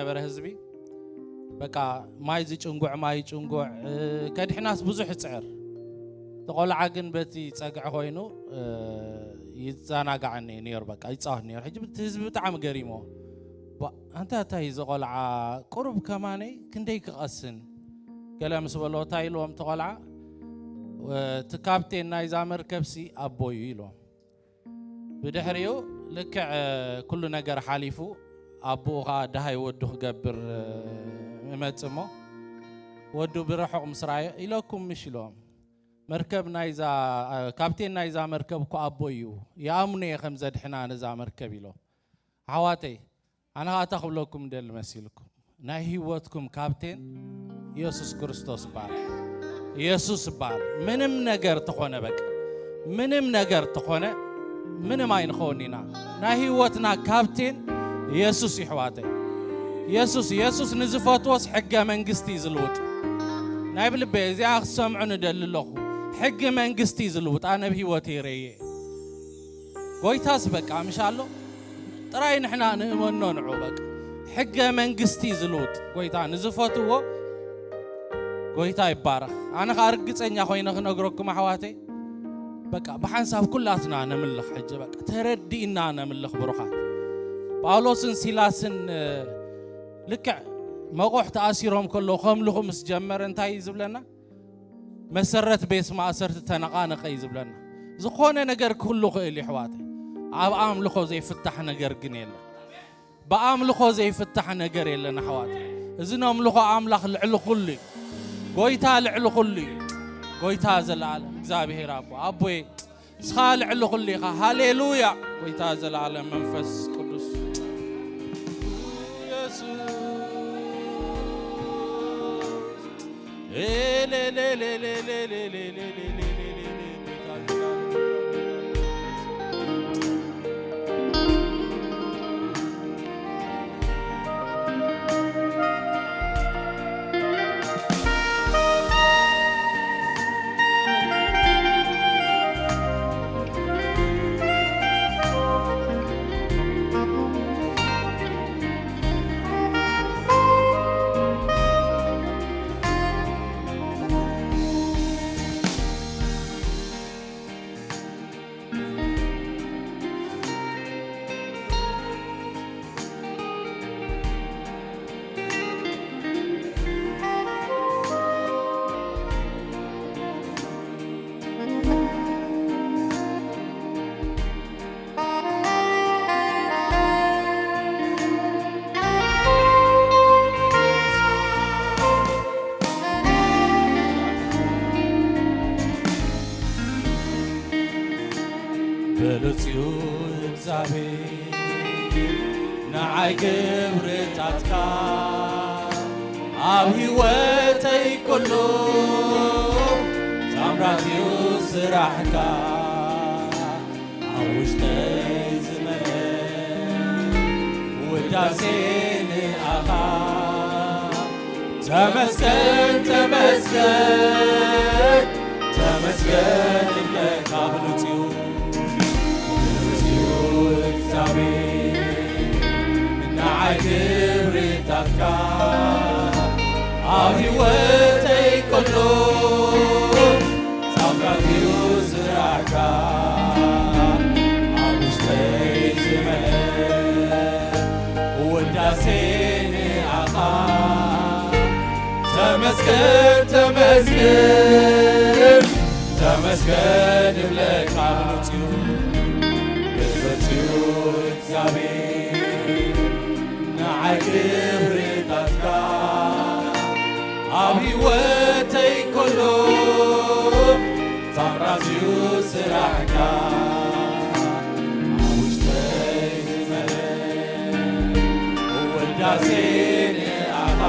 ነበረ ህዝቢ። በቃ ማይ ዝጭንጉዕ ማይ ይጭንጉዕ፣ እ፣ ከድሕናስ ብዙሕ ይጽዕር። እቲ ቆልዓ ግን በቲ ጸግዒ ኮይኑ፣ እ፣ ይዘናጋዕ ነይሩ፣ በቃ ይጻወት ነይሩ። ሕጂ እቲ ህዝቢ ብጣዕሚ ገሪሞ። ባ-፣ ኣንታ እንታይ እዚ ቆልዓ ቁሩብ ከማነይ ክንደይ ክቐስን? ገለ ምስ በሎ እንታይ ኢልዎም እቲ ቆልዓ? "እቲ ካፕቴን ናይዛ መርከብሲ ኣቦይ እዩ" ኢልዎም። ብድሕሪኡ ልክዕ፣ እ፣ ኩሉ ነገር ሓሊፉ፣ ኣቦኡ ኸኣ ደሃይ ወዱ ክገብር፣ እ፣ ይመጽእ እሞ፣ ወዱ ብርሑቕ ምስ ረኣዮ፣ "ኢለኩም ምሽ?" ኢሎም። "መርከብ ናይዛ፣ እ፣ ካፕቴን ናይዛ መርከብ እኮ ኣቦይ እዩ፣ ይኣምኖ እየ ከም ዘድሕና ነዛ መርከብ" ኢሎም። ኣሕዋተይ፣ ኣነ ኸኣ እታ ክብለኩም ደሊ መሲልኩም፣ ናይ ህይወትኩም ካፕቴን ኢየሱስ ክርስቶስ ይበሃል። ኢየሱስ ይበሃል። ምንም ነገር ተኾነ፣ በቃ ምንም ነገር ተኾነ፣ ምንም ኣይንኸውን ኢና። ናይ ህይወትና ካፕቴን ኢየሱስ እዩ፣ ኣሕዋተይ። ኢየሱስ፣ ኢየሱስ ንዝፈትዎስ ሕገ መንግስቲ እዩ ዝልውጥ። ናይ ብልበይ እዚኣ ክሰምዑ ንደሊ ኣለኹ። ሕጊ መንግስቲ እዩ ዝልውጥ። ኣነ ብህይወተይ ረየ። ጎይታስ በቃ ምሽ ኣሎ። ጥራይ ንሕና ንእመኖ ንዑ በቃ። ሕገ መንግስቲ ዝልውጥ ጎይታ ንዝፈትዎ ጎይታ ይባረኽ። ኣነ ኸኣ ርግጸኛ ኮይነ ክነግረኩም ኣሕዋተይ፣ በቃ ብሓንሳብ ኩላትና ነምልኽ ሕጂ በቃ ተረዲእና ነምልኽ ብሩኻት። ጳውሎስን ሲላስን፣ እ፣ ልክዕ መቑሕ ተኣሲሮም ከለዉ ከምልኹ ምስ ጀመረ እንታይ እዩ ዝብለና? መሰረት ቤት ማእሰርቲ ተነቓነቐ እዩ ዝብለና። ዝኾነ ነገር ክህሉ ክእል እዩ ኣሕዋተይ። ኣብ ኣምልኾ ዘይፍታሕ ነገር ግን የለን። ብኣምልኾ ዘይፍታሕ ነገር የለን ኣሕዋተይ። እዚ ነምልኾ ኣምላኽ ልዕሊ ኩሉ እዩ። ጎይታ ልዕሊ ኩሉ እዩ። ጎይታ ዘለዓለም እግዚኣብሔር ኣቦ። ኣቦይ፣ ንስኻ ልዕሊ ኩሉ ኢኻ። ሃሌሉያ። ጎይታ ዘለዓለም መንፈስ ቅዱስ። ኢየሱስ። ብሉጽ እዩ እግዚኣብሔር ንዓይ ክብርታትካ ኣብ ህይወተይ ኩሉ ታምራት እዩ ስራሕካ ኣብ ውሽጠይ ዝመልእ ውዳሴ ንኣኻ ተመስገን ተመስገን ተመስገን እብለካ ብሉጽ እዩ ብሉጽ እዩ እግዚኣብሔር ንዓይ ክብርታትካ ኣብ ህይወተይ ኩሉ ታምራት እዩ ስራሕካ ኣብ ውሽጠይ ዝመልእ ውዳሴ ንኣኻ ተመስገን ተመስገን ተመስገን እብለካ ብሉጽ እዩ ብሉጽ እዩ እግዚኣብሔር ንዓይ ክብርታትካ ኣብ ህይወተይ ኩሉ ታምራት እዩ ስራሕካ ኣብ ውሽጠይ ዝመልእ ውዳሴ ንኣኻ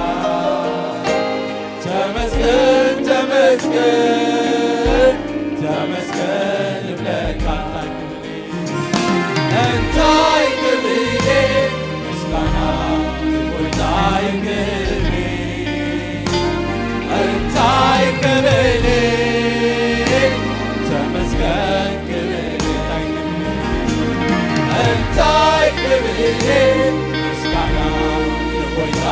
ተመስገን ተመስገን ተመስገን እብለካ እንታይ ክብል እንታይ ክብል ምስጋና ንጎይታይ ክብል እንታይ ክብል ተመስገን ክብል እንታይ ክብል እንታይ ክብል ምስጋና ንጎይታ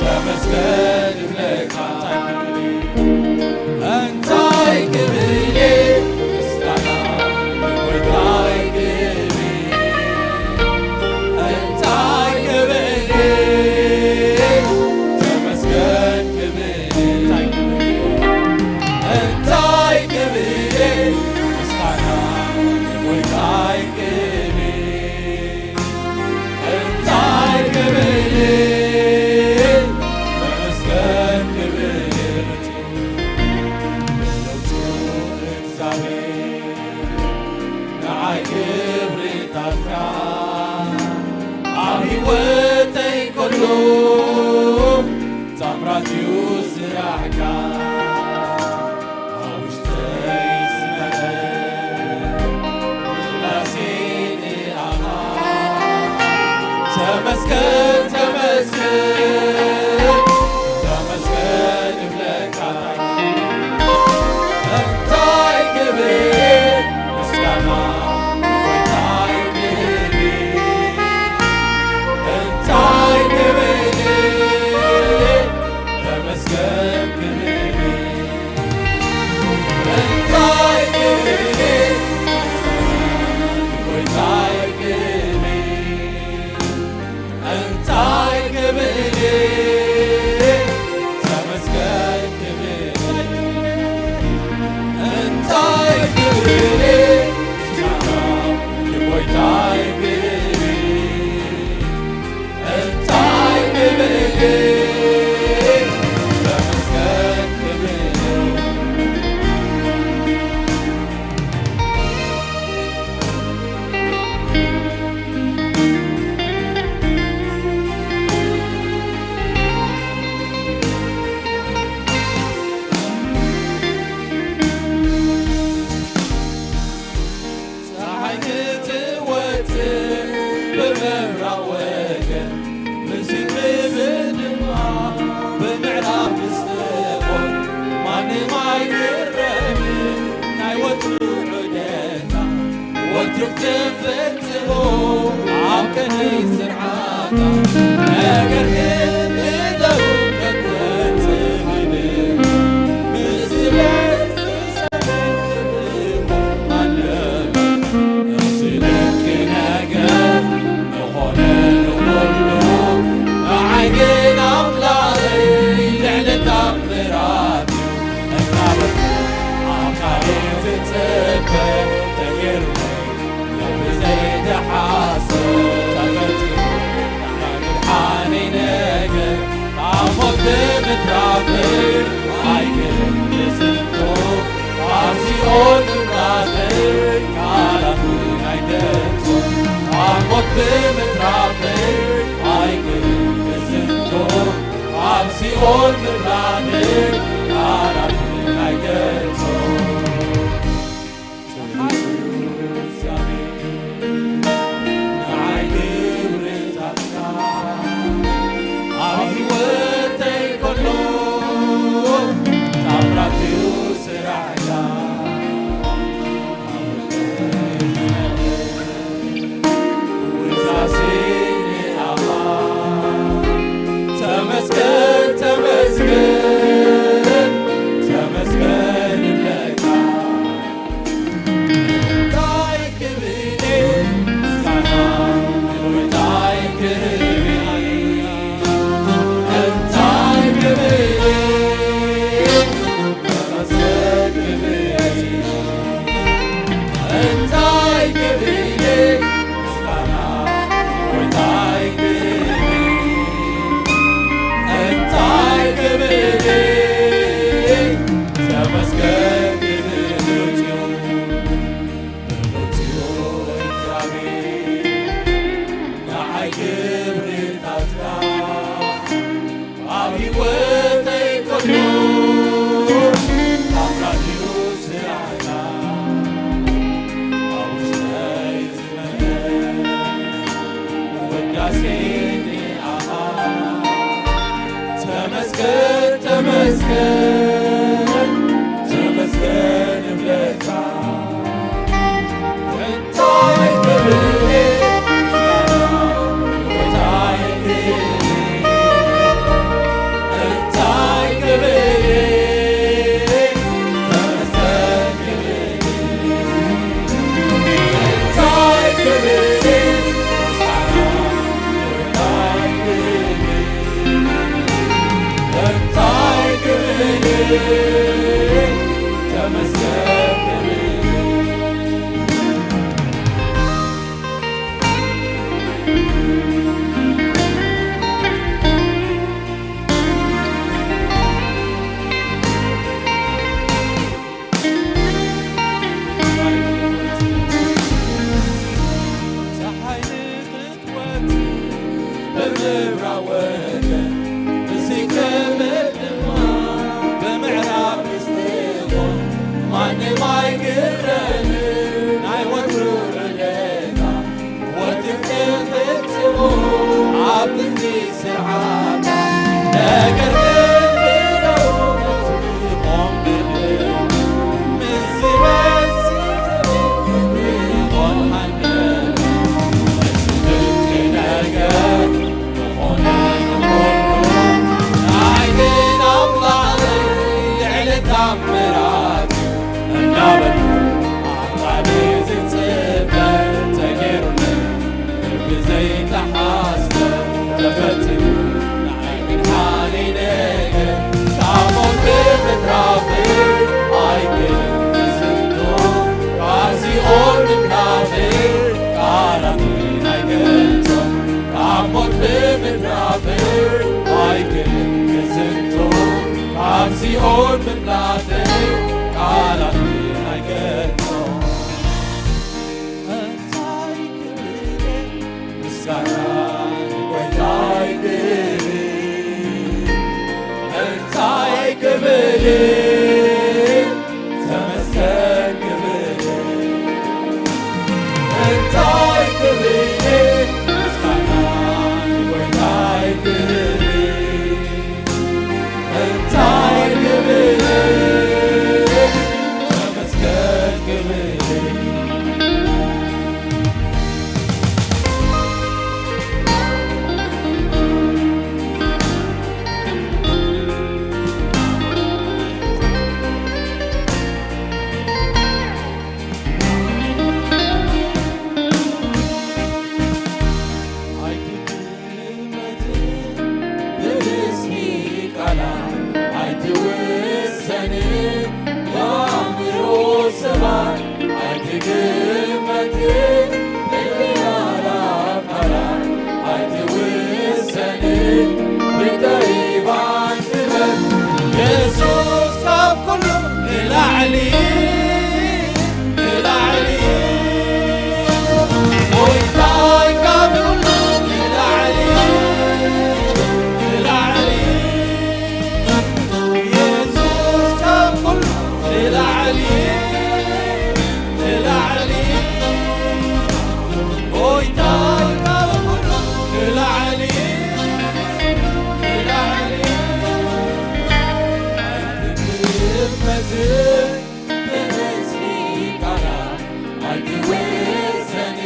ተመስገን እብለካ። እንታይ ክብል፣ እንታይ ክብል፣ ምስጋና ንጎይታይ ክብል። እንታይ ክብል፣ ተመስገን ክብል። እንታይ ክብል፣ እንታይ ክብል፣ ምስጋና ንጎይታይ ክብል። እንታይ ክብል፣ ተመስገን ክብል። ብርቱዕ እግዚኣብሔር ንዓይ ክብርታትካ ኣብ ህይወተይ ከሎ ታምራት እዩ ስራሕካ። ኣብ ውሽጠይ ዝመቐ ውዳሴ ንኣኻ። ተመስገን፣ ተመስገን፣ ተመስገን እብለካ። እንታይ ክብል ምስጋና ንጎይታይ ክብል። እንታይ ክብል ተመስገን ክብል። እንታይ ክብል፣ ጎይታይ ክብል። እንታይ ክብል፣ ተመስገን ክብል። እንታይ ክብል፣ ንጎይታይ ክብል። እንታይ ክብል፣ ተመስገን ክብል። ፀሓይ ክትወፅእ ብምብራቕ ወገን፣ ብዝምብእ ድማ ብምዕራብ ምስ ትኾን፣ ማንም ኣይግረምን ናይ ወትሩ ዑደታ። ወትሩ ክትፍጽሞ ኣብ ቅድሚ ስርዓታ፣ ነገር ግን ንደው ክትወጽእ ይብል። ምስ ኣብ ሲኦል ምብራተይ ቃላቱ ኣይገልጾ፣ ኣብ ሞት ብምትራፈይ ኣይክልዝንቶ፣ ኣብ ሲኦል ምብራተይ ቃላቱ ኣይገልጾ። ንዓይ ግብርታትካ ኣብ ህይወተይ ከሎ ታምራት እዩ ስራሕካ። ውዳሴ ንኣኻ። ተመስገን፣ ተመስገን። ሲኦል ምናተይ ቃላት ኣይገልጾ። እንታይ ክብል ምስጋና ንጎይታይ ክብል፣ እንታይ ክብል ተመስገን ክብል፣ እንታይ ክብል ምስጋና ንጎይታይ ክብል፣ እንታይ ክብል ተመስገን ክብል። ኣይትጥመትን ብብዝሒ ቃላት ኣይትውሰንን፣ ብኣእምሮ ሰባት ኣይትግመትን፣ ብቃላት ቃላት ኣይትውሰንን፣ ብጠቢባን ጥበብ የሱስ ካብ ኩሉ ንላዕሊ፣ ንላዕሊ፣ ጎይታይ ካብ ኩሉ ንላዕሊ፣ ንላዕሊ፣ የሱስ ካብ ኩሉ ንላዕሊ፣ ንላዕሊ፣ ጎይታይ ካብ ኩሉ ንላዕሊ፣ ንላዕሊ፣ ኣይትግመትን ብብዝሒ ቃላት ኣይትውሰንን፣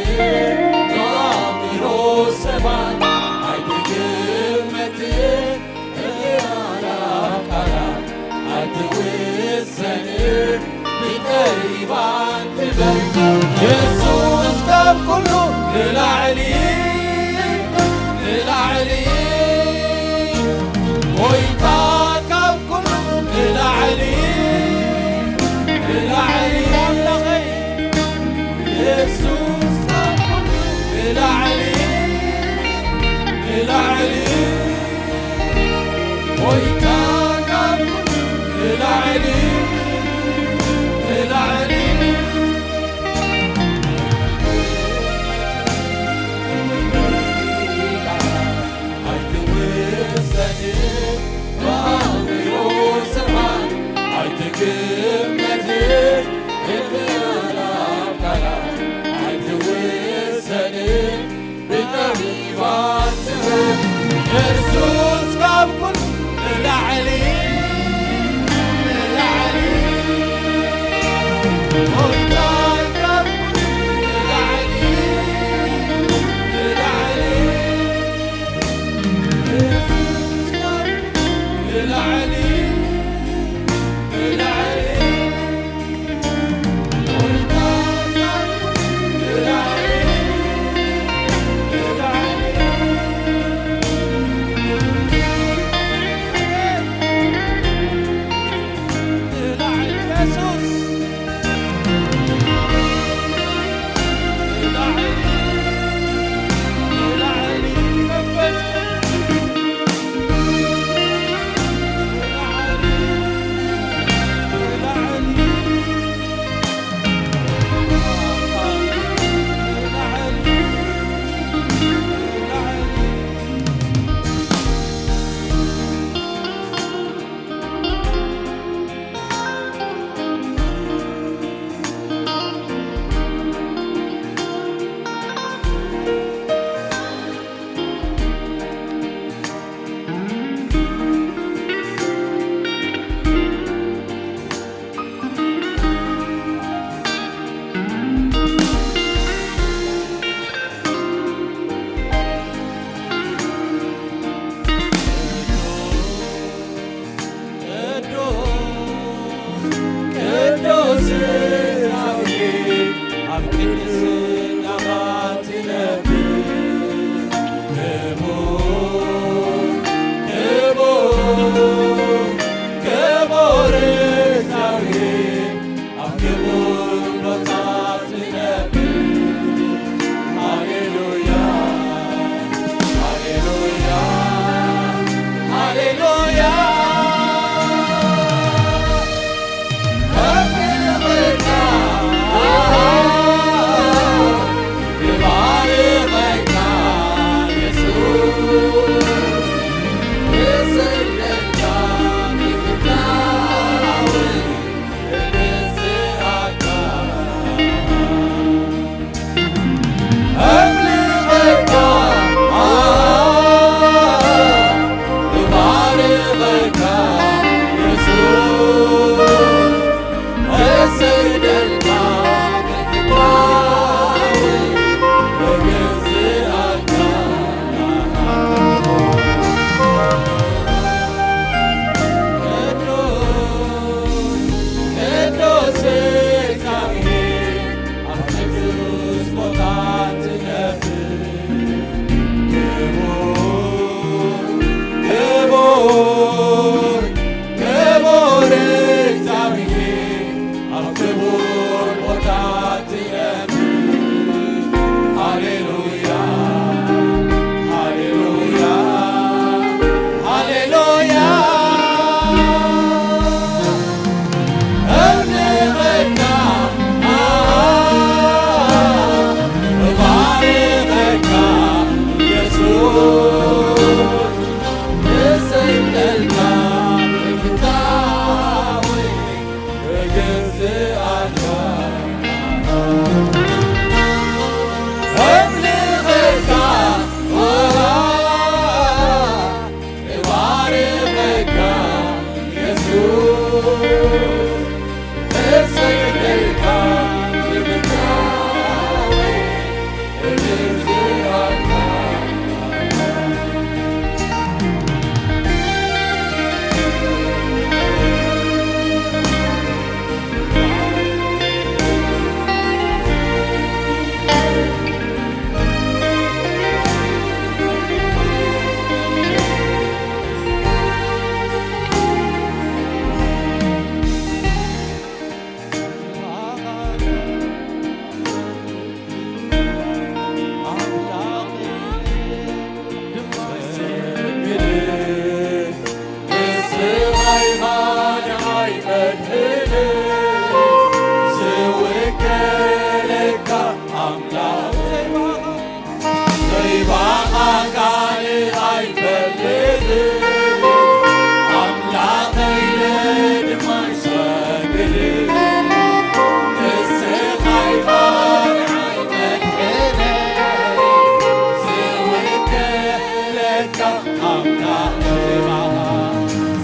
ብኣእምሮ ሰባት ኣይትግመትን፣ ብቃላት ቃላት ኣይትውሰንን፣ ብጠቢባን ጥበብ የሱስ ካብ ኩሉ ንላዕሊ፣ ንላዕሊ፣ ጎይታ ካብ ኩሉ ንላዕሊ፣ ንላዕሊ፣ ኣምላኸይ የሱስ ካብ ኩሉ ንላዕሊ፣ ንላዕሊ፣ ጎይታ ካብ ኩሉ ንላዕሊ፣ ንላዕሊ፣ ኣይትውሰንን ብኣእምሮ ሰባት ኣይትግመትን፣ ብቃላት ቃላት ኣይትውሰንን፣ ብጠቢባን ጥበብ የሱስ ካብ ኩሉ ንላዕሊ፣ ንላዕሊ፣ ጎይታ ካብ ኩሉ ንላዕሊ፣ ንላዕሊ፣ የሱስ ካብ ኩሉ ንላዕሊ፣ ንላዕሊ፣ ጎይታ ካብ ኩሉ ንላዕሊ፣ ንላዕሊ፣ ንላዕሊ፣ የሱስ።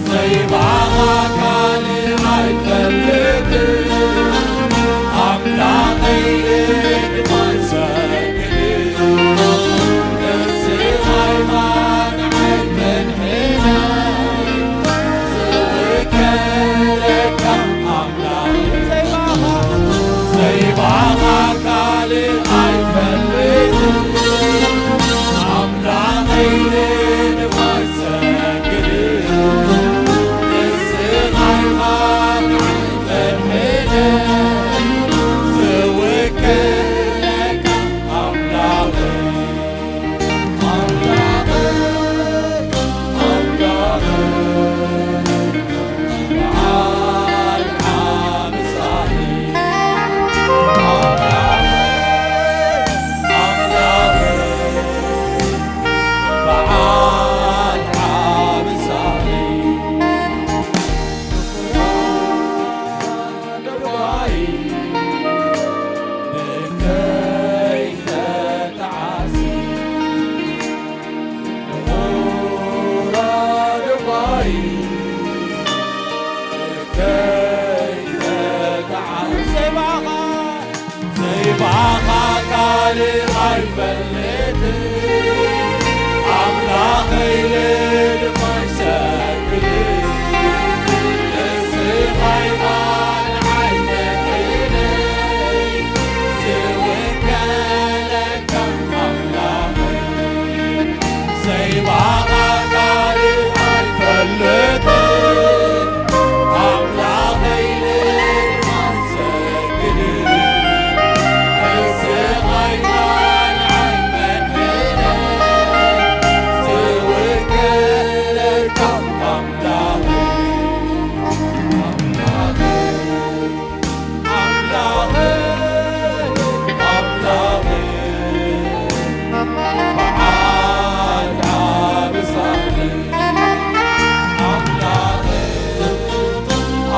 ዘይባኻ ካልእ ኣይፈልጥን፣ ኣምላኸይ ድማ ይሰግድ። ንስኻ ኢኻ ንዓይ መድሕነይ፣ ዝውከለካ ኣምላኽ። ዘይባኻ ካልእ ኣይፈልጥን፣ ኣምላኸይ ድማ ይሰግድ። ንስኻ ኢኻ ንዓይ መድሕነይ፣ ዝውከለካ ኣምላኸይ። ዘይባኻ ካልእ ኣይፈልጥን፣ ኣምላኸይ ድማ ይሰግድ። ንስኻ ኢኻ ንዓይ መድሕነይ፣ ዝውከለካ ኣምላኸይ። ዘይባኻ ካልእ ኣይፈልጥን፣ ኣምላኸይ ድማ ይሰግድ። ንስኻ ኢኻ ንዓይ መድሕነይ፣ ዝውከለካ ኣምላኸይ። ኣምላኸይ፣ ኣምላኸይ፣ ኣምላኸይ፣ በዓል ዓቢ ሳልይ። ኣምላኸይ፣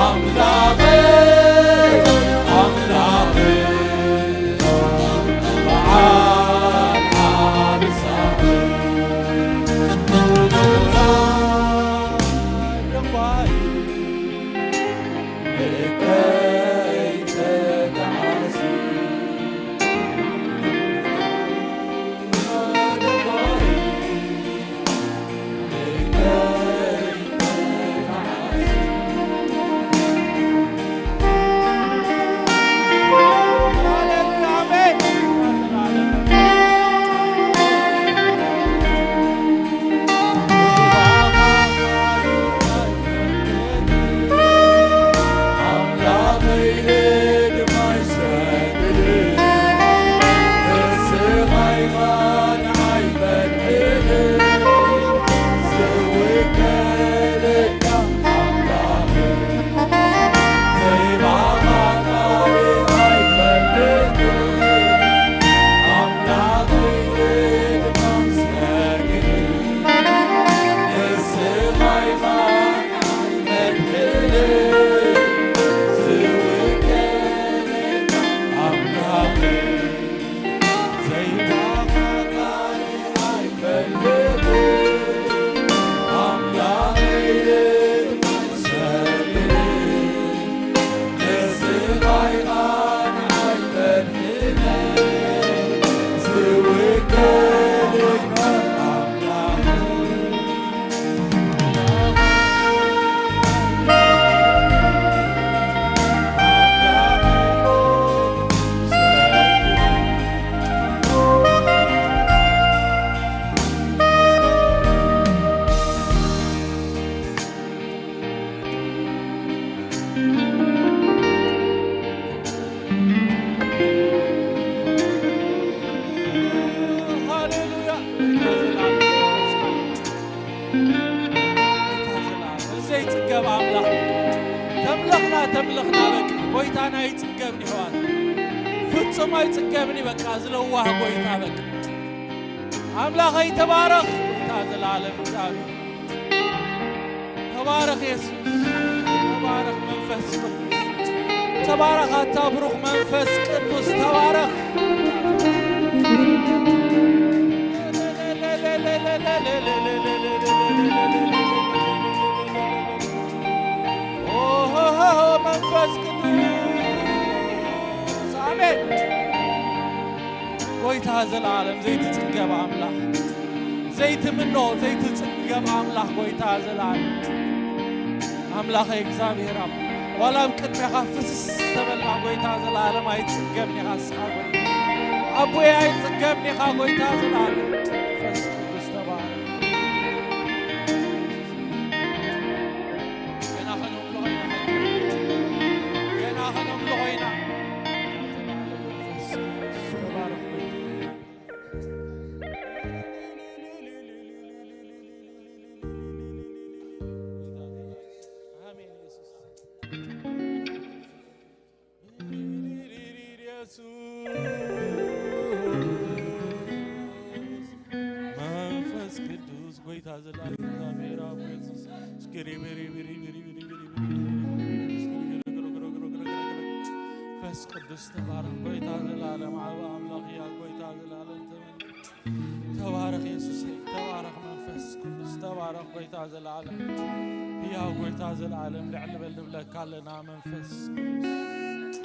ኣምላኸይ፣ ኣምላኸይ፣ በዓል ዓቢ ሳልይ። ሃሌሉያ። ዘይጽገብ ኣምላኽ ተምለኽና፣ ተምለኽና። በቃ ጎይታና ኣይጽገብን ይሕዋት፣ ፍጹም ኣይጽገብን እዩ። በቃ ዝለዋህ ጎይታ በቃ ኣምላኸይ ተባረኽ። ጎይታ ዘላለም እግዚኣብሔር ተባረኽ። የሱስ ተባረኽ። መንፈስ ቅዱስ ተባረኽ። ኣታ ብሩኽ መንፈስ ቅዱስ ተባረኽ። ዘላለም ዘይትጽገብ ኣምላኽ፣ ዘይትምኖ ዘይትጽገብ ኣምላኽ፣ ጎይታ ዘላለም ኣምላኸይ እግዚኣብሔር ኣብ ዋላ ኣብ ቅድሜኻ ፍስስ ተበልና ጎይታ ዘላለም ኣይትጽገብን ኢኻ እስኻ ጎይታ ኣቦይ ኣይትጽገብን ኢኻ ጎይታ ዘላለም መንፈስ ቅዱስ ተባረኽ። ገና ከነምልኾ ኢና። ገና ከነምልኾ ኢና። መንፈስ ቅዱስ ተባረኽ ጎይታ። ኣሜን ኢየሱስ። መንፈስ ቅዱስ ጎይታ ዘላለም እግዚኣብሔር ኣብ ኢየሱስ። መንፈስ ቅዱስ ተባረኽ ጎይታ ዘላለም ዓቢ ኣምላኽ እያ ጎይታ ዘላለም ተመን ተባረኽ የሱሰይ፣ ተባረኽ መንፈስ ቅዱስ፣ ተባረኽ ጎይታ ዘለዓለም። ህያው ጎይታ ዘለዓለም ልዕል በል ንብለካ ኣለና መንፈስ ቅዱስ።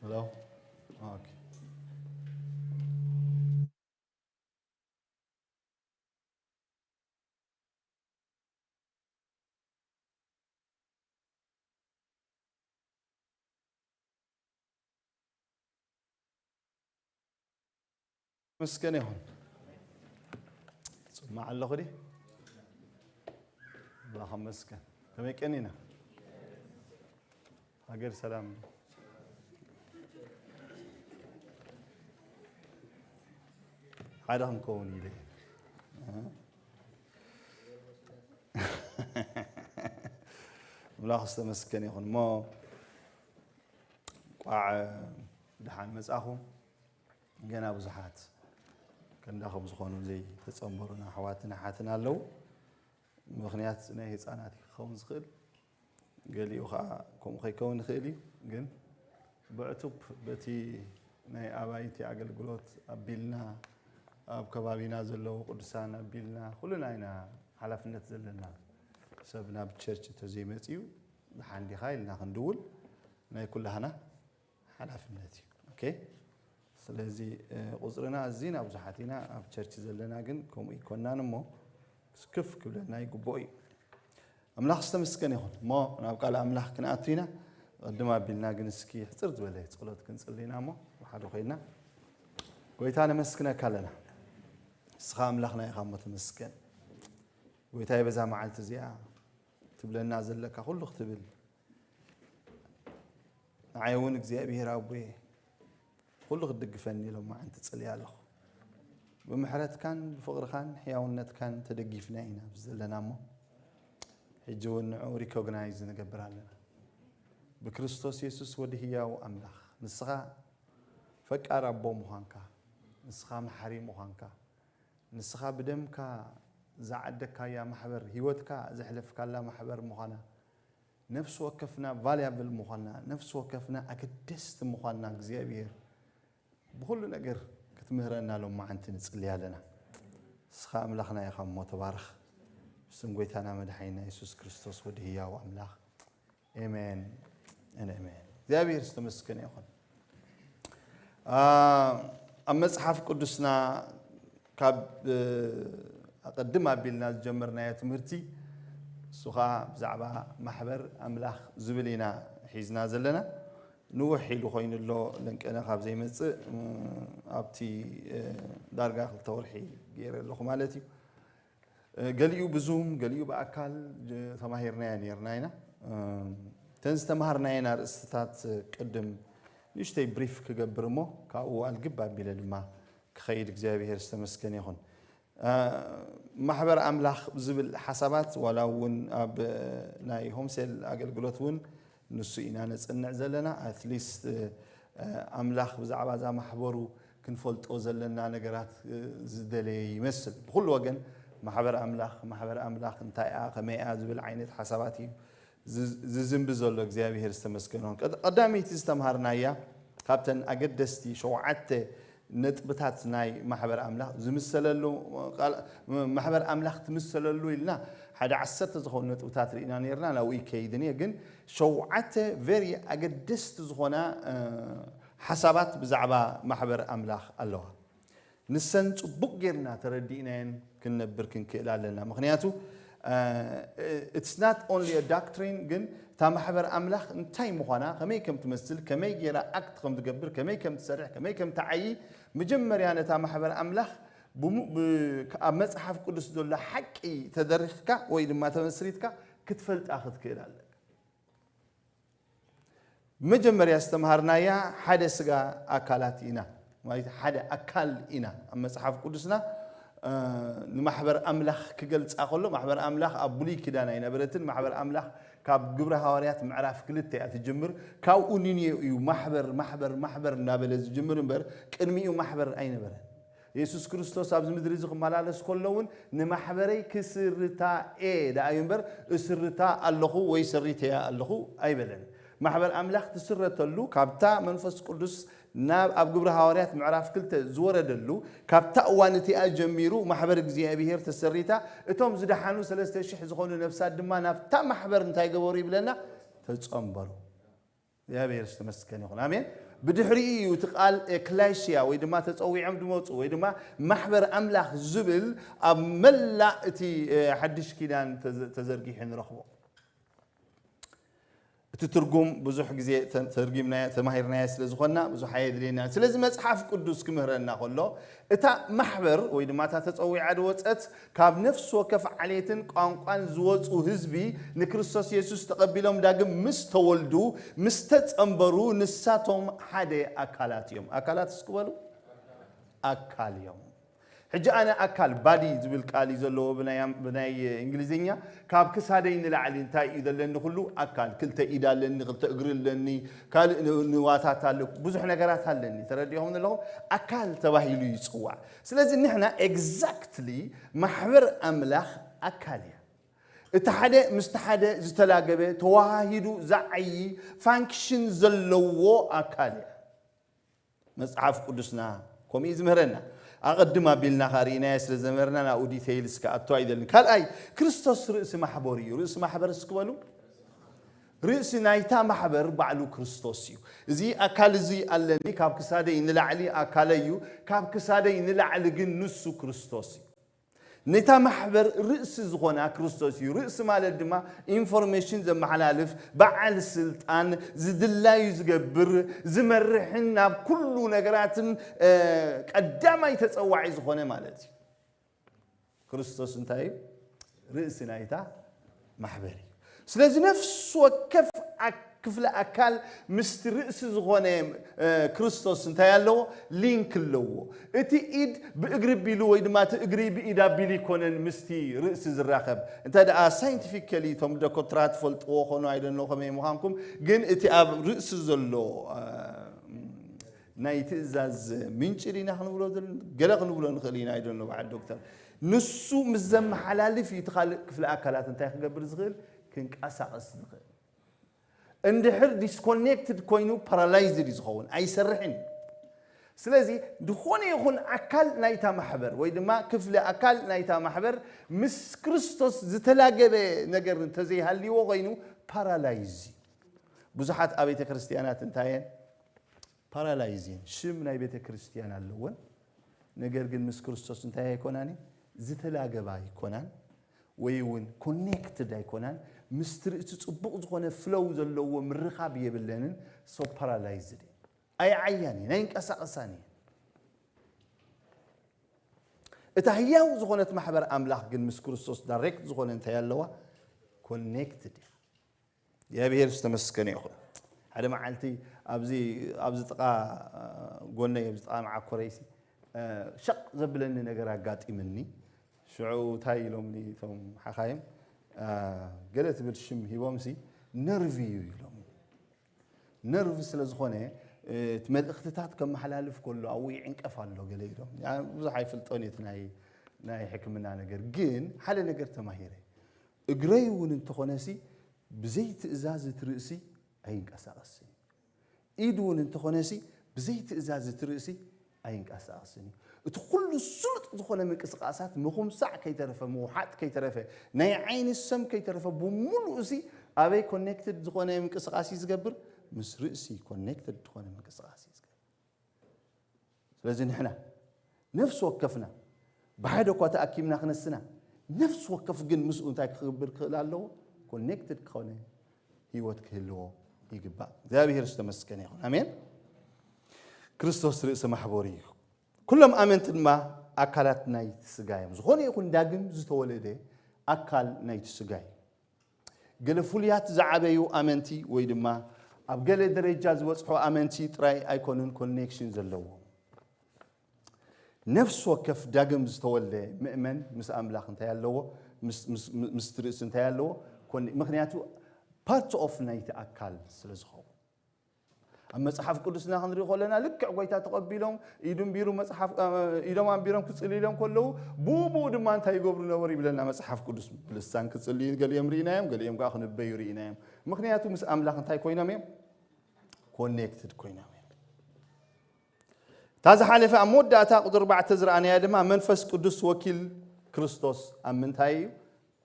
Hello? Okay. መስገን ይኹን። ጽማዕ ኣለኹ ዲ? ኣምላኽ መስገን። ከመይ ቀኒና? ሃገር ሰላም። ሓደ ክንከውን ኢለ። ኣምላኽ ዝተመስገን ይኹን። እሞ ቋዕ ደሓን መጻኹም። ገና ብዙሓት ከንዳኹም ዝኾኑ ዘይተጸንበሩና ኣሕዋትን ኣሓትን ኣለዉ። ምኽንያት ናይ ህጻናት ክኸውን ዝኽእል፣ ገሊኡ ኸዓ ከምኡ ከይከውን ይኽእል እዩ። ግን ብዕቱብ በቲ ናይ ኣባይቲ ኣገልግሎት ኣቢልና፣ ኣብ ከባቢና ዘለዉ ቅዱሳን ኣቢልና፣ ኩልና ኢና ሓላፍነት ዘለና። ሰብ ናብ ቸርች እንተዘይመጺኡ፣ ደሓን ዲኻ ኢልና ክንድውል ናይ ኩላህና ሓላፍነት እዩ። ኦኬ? ስለዚ፣ እ፣ ቁጽርና ኣዚና ብዙሓት ኢና፣ ኣብ ቸርች ዘለና ግን ከምኡ ኣይኮናን እሞ፣ ክፍ ክብለና ይግብኦ እዩ። ኣምላኽ ዝተመስገነ ይኹን። እሞ ናብ ቃል ኣምላኽ ክንኣቱ ኢና። ቅድም ኣቢልና ግን እስኪ ሕጽር ዝበለ ጸሎት ክንጽሊ ኢና እሞ፣ ብሓደ ኮይና ጎይታ ነመስግነካ ኣለና። ንስኻ ኣምላኽና ኢኻ እሞ ተመስገን። ጎይታይ በዛ መዓልቲ እዚኣ ትብለና ዘለካ ኩሉ ክትብል ንዓይ እውን እግዚኣብሔር ኣቦየ ኩሉ ክትድግፈኒ ኢሎም መዓንቲ ጽልያ ኣለኹ። ብምሕረትካን ብፍቕርኻን ሕያውነትካን ተደጊፍና ኢና ኣብዚ ዘለና እሞ፣ ሕጂ እውን ንዕኡ ሪኮግናይዝ ንገብር ኣለና። ብክርስቶስ የሱስ ወዲ ህያው ኣምላኽ፣ ንስኻ ፈቃር ኣቦ ምዃንካ፣ ንስኻ መሓሪ ምዃንካ፣ ንስኻ ብደምካ ዝዓደግካያ ማሕበር፣ ህይወትካ ዘሕለፍካላ ማሕበር ምዃና፣ ነፍሲ ወከፍና ቫልያብል ምዃንና፣ ነፍሲ ወከፍና ኣገደስቲ ምዃንና እግዚኣብሔር ብኹሉ ነገር ክትምህረና ሎም መዓንቲ ንጽሊ ኣለና። ንስኻ ኣምላኽና ኢኻ እሞ ተባረኽ። ብስም ጎይታና መድሓኒና የሱስ ክርስቶስ ወዲ ህያው ኣምላኽ። ኤሜን፣ ኤሜን። እግዚኣብሔር ዝተመስገነ ይኹን። አ፣ ኣብ መጽሓፍ ቅዱስና ካብ፣ እ፣ ኣቐድም ኣቢልና ዝጀመርናዮ ትምህርቲ፣ እሱ ኸኣ ብዛዕባ ማሕበር ኣምላኽ ዝብል ኢና ሒዝና ዘለና። ንውሕ ኢሉ ኮይኑ ኣሎ፣ ለንቀነ ካብ ዘይመጽእ፣ እ፣ ኣብቲ፣ እ፣ ዳርጋ ክልተ ወርሒ ገይረ ኣለኹ ማለት እዩ። እ፣ ገሊኡ ብዙም፣ ገሊኡ ብኣካል ጀ-፣ ተማሂርናዮ ኔርና ኢና። እም፣ እተን ዝተማሃርናየን ኣርእስትታት ቅድም ንእሽተይ ብሪፍ ክገብር እሞ፣ ካብኡ ኣልግብ ኣቢለ ድማ ክኸይድ እግዚኣብሔር ዝተመስገነ ይኹን። እ፣ ማሕበር ኣምላኽ ዝብል ሓሳባት ዋላ እውን ኣብ ናይ ሆምሴል ኣገልግሎት እውን ንሱ ኢና ነጽንዕ ዘለና። ኣትሊስት፣ እ፣ ኣምላኽ ብዛዕባ እዛ ማሕበሩ ክንፈልጦ ዘለና ነገራት፣ እ፣ ዝደለየ ይመስል። ብኹሉ ወገን ማሕበር ኣምላኽ፣ ማሕበር ኣምላኽ እንታይ እያ፣ ከመይ እያ ዝብል ዓይነት ሓሳባት እዩ ዝ-፣ ዝዝንቢ ዘሎ። እግዚኣብሔር ዝተመስገነ ይኹን። ቀድ-፣ ቀዳመይቲ ዝተምሃርናያ ካብተን ኣገደስቲ ሸውዓተ ነጥብታት ናይ ማሕበር ኣምላኽ ዝምሰለሉ ቃል፣ ማሕበር ኣምላኽ ትምሰለሉ ኢልና ሓደ ዓሰርተ ዝኾኑ ነጥብታት ርኢና ነርና፣ ናብኡ ይከይድን እየ። ግን ሸውዓተ ቨሪ ኣገደስቲ ዝኾና፣ እ፣ ሓሳባት ብዛዕባ ማሕበር ኣምላኽ ኣለዋ። ንሰን ጽቡቕ ጌርና ተረዲእናየን ክንነብር ክንክእል ኣለና። ምኽንያቱ፣ እ፣ it's not only a doctrine፣ ግን እታ ማሕበር ኣምላኽ እንታይ ምዃና፣ ከመይ ከም ትመስል፣ ከመይ ጌራ ኣክት ከም ትገብር፣ ከመይ ከም ትሰርሕ፣ ከመይ ከም ትዓዪ፣ መጀመርያ ነታ ማሕበር ኣምላኽ ብሙ-፣ ብ-፣ ኣብ መጽሓፍ ቅዱስ ዘሎ ሓቂ ተደሪኽካ ወይ ድማ ተመስሪትካ ክትፈልጣ ክትክእል ኣለካ። መጀመርያ ዝተምሃርናያ ሓደ ስጋ ኣካላት ኢና፣ ማለት ሓደ ኣካል ኢና። ኣብ መጽሓፍ ቅዱስና፣ እ፣ ንማሕበር ኣምላኽ ክገልጻ ከሎ፣ ማሕበር ኣምላኽ ኣብ ብሉይ ኪዳን ኣይነበረትን። ማሕበር ኣምላኽ ካብ ግብረ ሃዋርያት ምዕራፍ ክልተ እያ ትጅምር። ካብኡ ንንዮ እዩ ማሕበር፣ ማሕበር፣ ማሕበር እናበለ ዝጅምር እምበር፣ ቅድሚኡ ማሕበር ኣይነበረን። የሱስ ክርስቶስ ኣብዚ ምድሪ እዚ ክመላለስ ከሎ እውን ንማሕበረይ ክስርታ እየ ደኣ እዩ እምበር፣ እስርታ ኣለኹ ወይ ሰሪተያ ኣለኹ ኣይበለን። ማሕበር ኣምላኽ ትስረተሉ ካብታ መንፈስ ቅዱስ ናብ ኣብ ግብሪ ሃዋርያት ምዕራፍ ክልተ ዝወረደሉ፣ ካብታ እዋን እቲኣ ጀሚሩ ማሕበር እግዚኣብሄር ተሰሪታ፣ እቶም ዝደሓኑ ሰለስተ ሽሕ ዝኾኑ ነፍሳት ድማ ናብታ ማሕበር እንታይ ገበሩ ይብለና? ተጸንበሩ። እግዚኣብሔር ዝተመስገነ ይኹን። ኣሜን። ብድሕሪኡ እዩ እቲ ቃል ኤክላይስያ ወይ ድማ ተጸዊዖም ዝመጹ ወይ ድማ ማሕበር ኣምላኽ ዝብል ኣብ መላእ እቲ ሓድሽ ኪዳን ተዘርጊሑ ንረኽቦ። እቲ ትርጉም ብዙሕ ግዜ ተርጊምናዮ ተማሂርናዮ ስለ ዝኾንና ብዙሕ ኣየድልየና። ስለዚ መጽሓፍ ቅዱስ ክምህረና ከሎ እታ ማሕበር ወይ ድማ እታ ተጸዊዓ ዝወጸት ካብ ነፍሲ ወከፍ ዓሌትን ቋንቋን ዝወጹ ህዝቢ ንክርስቶስ የሱስ ተቐቢሎም ዳግም ምስ ተወልዱ ምስ ተጸንበሩ ንሳቶም ሓደ ኣካላት እዮም። ኣካላት እስኪ በሉ ኣካል እዮም። ሕጂ ኣነ ኣካል ባዲ ዝብል ቃል እዩ ዘለዎ ብናይ ኣም- ብናይ እንግሊዝኛ። ካብ ክሳደይ ንላዕሊ እንታይ እዩ ዘለኒ? ኩሉ ኣካል፣ ክልተ ኢድ ኣለኒ፣ ክልተ እግሪ ኣለኒ፣ ካልእ ን- ንዋታት ኣለ፣ ብዙሕ ነገራት ኣለኒ። ተረዲኹም ኣለኹም? ኣካል ተባሂሉ ይፅዋዕ። ስለዚ ንሕና ኤግዛክትሊ ማሕበር ኣምላኽ ኣካል እያ። እቲ ሓደ ምስቲ ሓደ ዝተላገበ ተዋሃሂዱ ዝዓዪ ፋንክሽን ዘለዎ ኣካል እያ። መጽሓፍ ቅዱስና ከምኡ እዩ ዝምህረና። ኣቐድም ኣቢልና ካ ርኢናዮ ስለ ዘመርና ናብኡ ዲቴይልስ ክኣቱ ኣይደልን። ካልኣይ ክርስቶስ ርእሲ ማሕበር እዩ። ርእሲ ማሕበር እስኪ በሉ። ርእሲ ናይታ ማሕበር ባዕሉ ክርስቶስ እዩ። እዚ ኣካል እዚ ኣለኒ፣ ካብ ክሳደይ ንላዕሊ ኣካለይ እዩ፣ ካብ ክሳደይ ንላዕሊ ግን ንሱ ክርስቶስ እዩ። ነታ ማሕበር ርእሲ ዝኾና ክርስቶስ እዩ። ርእሲ ማለት ድማ ኢንፎርሜሽን ዘመሓላልፍ፣ በዓል ስልጣን፣ ዝድላዩ ዝገብር፣ ዝመርሕን ናብ ኩሉ ነገራትን ቀዳማይ ተፀዋዒ ዝኾነ ማለት እዩ። ክርስቶስ እንታይ እዩ? ርእሲ ናይታ ማሕበር እዩ። ስለዚ ነፍሲ ወከፍ ክፍለ ኣካል ምስቲ ርእሲ ዝኾነ ክርስቶስ እንታይ ኣለዎ? ሊንክ ኣለዎ። እቲ ኢድ ብእግሪ ቢሉ ወይ ድማ እቲ እግሪ ብኢድ ኣቢሉ ይኮነን ምስቲ ርእሲ ዝራኸብ። እንተ ደኣ ሳይንቲፊካሊ እቶም ዶኮትራት ፈልጥዎ ኾኑ ኣይደኖ ከመይ ምዃንኩም፣ ግን እቲ ኣብ ርእሲ ዘሎ ናይ ትእዛዝ ምንጭ ዲና ክንብሎ ገለ ክንብሎ ንኽእል ኢና። ኣይደኖ በዓል ዶክተር ንሱ ምስ ዘመሓላልፍ እዩ እቲ ካልእ ክፍለ ኣካላት እንታይ ክገብር ዝኽእል? ክንቀሳቐስ ዝኽእል። እንድሕር ዲስኮኔክትድ ኮይኑ ፓራላይዝድ እዩ ዝኸውን፣ ኣይሰርሕን እዩ። ስለዚ ዝኾነ ይኹን ኣካል ናይታ ማሕበር ወይ ድማ ክፍሊ ኣካል ናይታ ማሕበር ምስ ክርስቶስ ዝተላገበ ነገር እንተዘይሃልይዎ ኮይኑ ፓራላይዝ እዩ። ብዙሓት ኣብያተ ክርስቲያናት እንታይ እየን? ፓራላይዝ እየን። ሽም ናይ ቤተ ክርስቲያን ኣለወን፣ ነገር ግን ምስ ክርስቶስ እንታይ ኣይኮናን? ዝተላገባ ኣይኮናን፣ ወይ እውን ኮኔክትድ ኣይኮናን። ምስቲ ርእሲ ጽቡቕ ዝኾነ ፍሎው ዘለዎ ምርኻብ የብለንን። ሶ ፓራላይዝድ እየን። ኣይዓያን እየን፣ ኣይንቀሳቐሳን እየን። እታ ህያው ዝኾነት ማሕበር ኣምላኽ ግን ምስ ክርስቶስ ዳይሬክት ዝኾነ እንታይ ኣለዋ? ኮኔክትድ እያ። እግዚኣብሔር ዝተመስገነ ይኹን። ሓደ መዓልቲ ኣብዚ ኣብዚ ጥቓ ጎነይ ኣብዚ ጥቓ መዓኮረይሲ ሸቕ ዘብለኒ ነገር ኣጋጢምኒ። ሽዑ እንታይ ኢሎምኒ እቶም ሓኻይም፣ ገለ ትብል ሽም ሂቦምሲ ነርቭ እዩ ኢሎምኒ። ነርቭ ስለ ዝኾነ እቲ መልእኽትታት ከመሓላልፍ ከሎ ኣብኡ ይዕንቀፍ ኣሎ ገለ ኢሎም። ብዙሕ ኣይፈልጦን እየ እቲ ናይ ናይ ሕክምና ነገር፣ ግን ሓደ ነገር ተማሂረ። እግረይ እውን እንተኾነሲ ብዘይ ትእዛዝ እቲ ርእሲ ኣይንቀሳቐስን እዩ። ኢድ እውን እንተኾነሲ ብዘይ ትእዛዝ እቲ ርእሲ ኣይንቀሳቐስን እዩ። እቲ ኩሉ ስሉጥ ዝኾነ ምንቅስቃሳት ምኹምሳዕ ከይተረፈ፣ ምውሓጥ ከይተረፈ፣ ናይ ዓይኒ ሰም ከይተረፈ ብምሉኡ እዚ ኣበይ ኮኔክትድ ዝኾነ ምንቅስቃስ እዩ ዝገብር? ምስ ርእሲ ኮኔክትድ ዝኾነ ምንቅስቃስ እዩ ዝገብር። ስለዚ ንሕና ነፍሲ ወከፍና ብሓደ እኳ ተኣኪብና ክነስና፣ ነፍሲ ወከፍ ግን ምስኡ እንታይ ክገብር ክኽእል ኣለዎ? ኮኔክትድ ክኾነ ህይወት ክህልዎ ይግባእ። እግዚኣብሔር ዝተመስገነ ይኹን። ኣሜን። ክርስቶስ ርእሲ ማሕበሩ እዩ። ኩሎም ኣመንቲ ድማ ኣካላት ናይቲ ስጋ እዮም። ዝኾነ ይኹን ዳግም ዝተወለደ ኣካል ናይቲ ስጋ እዩ። ገለ ፍሉያት ዝዓበዩ ኣመንቲ ወይ ድማ ኣብ ገለ ደረጃ ዝበጽሑ ኣመንቲ ጥራይ ኣይኮኑን ኮኔክሽን ዘለዎም። ነፍሲ ወከፍ ዳግም ዝተወልደ ምእመን ምስ ኣምላኽ እንታይ ኣለዎ? ምስ- ምስ- ምስ ርእሲ እንታይ ኣለዎ? ኮኔ- ምኽንያቱ ፓርት ኦፍ ናይቲ ኣካል ስለ ዝኸውን። ኣብ መጽሓፍ ቅዱስና ክንሪኢ ከለና ልክዕ ጎይታ ተቐቢሎም ኢዱ ኣንቢሩ መጽሓፍ ኢዶም ኣንቢሮም ክጽልዩ ኢሎም ከለዉ ብኡ ብኡ ድማ እንታይ ይገብሩ ነበሩ ይብለና መጽሓፍ ቅዱስ። ብልሳን ክጽልዩ ገሊኦም ርኢናዮም፣ ገሊኦም ከዓ ክንበዩ ርኢናዮም። ምኽንያቱ ምስ ኣምላኽ እንታይ ኮይኖም እዮም? ኮኔክትድ ኮይኖም እዮም። እታ ዝሓለፈ ኣብ መወዳእታ ቁጽሪ ኣርባዕተ ዝረኣናያ ድማ መንፈስ ቅዱስ ወኪል ክርስቶስ ኣብ ምንታይ እዩ?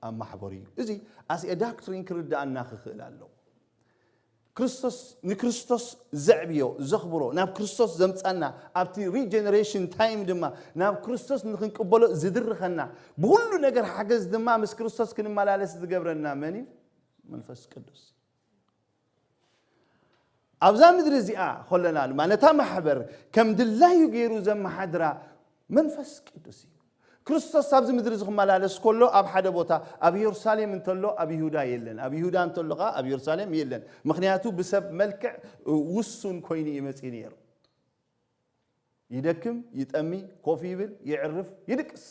ኣብ ማሕበሩ እዩ። እዚ ኣስ ዳክትሪን ክርዳኣና ክኽእል ኣለዎ። ክርስቶስ ንክርስቶስ ዘዕብዮ፣ ዘኽብሮ፣ ናብ ክርስቶስ ዘምጻና፣ ኣብቲ regeneration time ድማ ናብ ክርስቶስ ንክንቅበሎ ዝድርኸና፣ ብኹሉ ነገር ሓገዝ ድማ ምስ ክርስቶስ ክንመላለስ ዝገብረና መን እዩ? መንፈስ ቅዱስ። ኣብዛ ምድሪ እዚኣ ከለና ድማ ነታ ማሕበር ከም ድላዩ ገይሩ ዘመሓድራ መንፈስ ቅዱስ እዩ። ክርስቶስ ኣብዚ ምድሪ እዚ ክመላለስ ከሎ ኣብ ሓደ ቦታ ኣብ ኢየሩሳሌም እንተሎ ኣብ ይሁዳ የለን፣ ኣብ ይሁዳ እንተሎ ኸዓ ኣብ ኢየሩሳሌም የለን። ምኽንያቱ ብሰብ መልክዕ ውሱን ኮይኑ እዩ መፂኡ ነይሩ። ይደክም፣ ይጠሚ፣ ኮፍ ይብል፣ ይዕርፍ፣ ይድቅስ።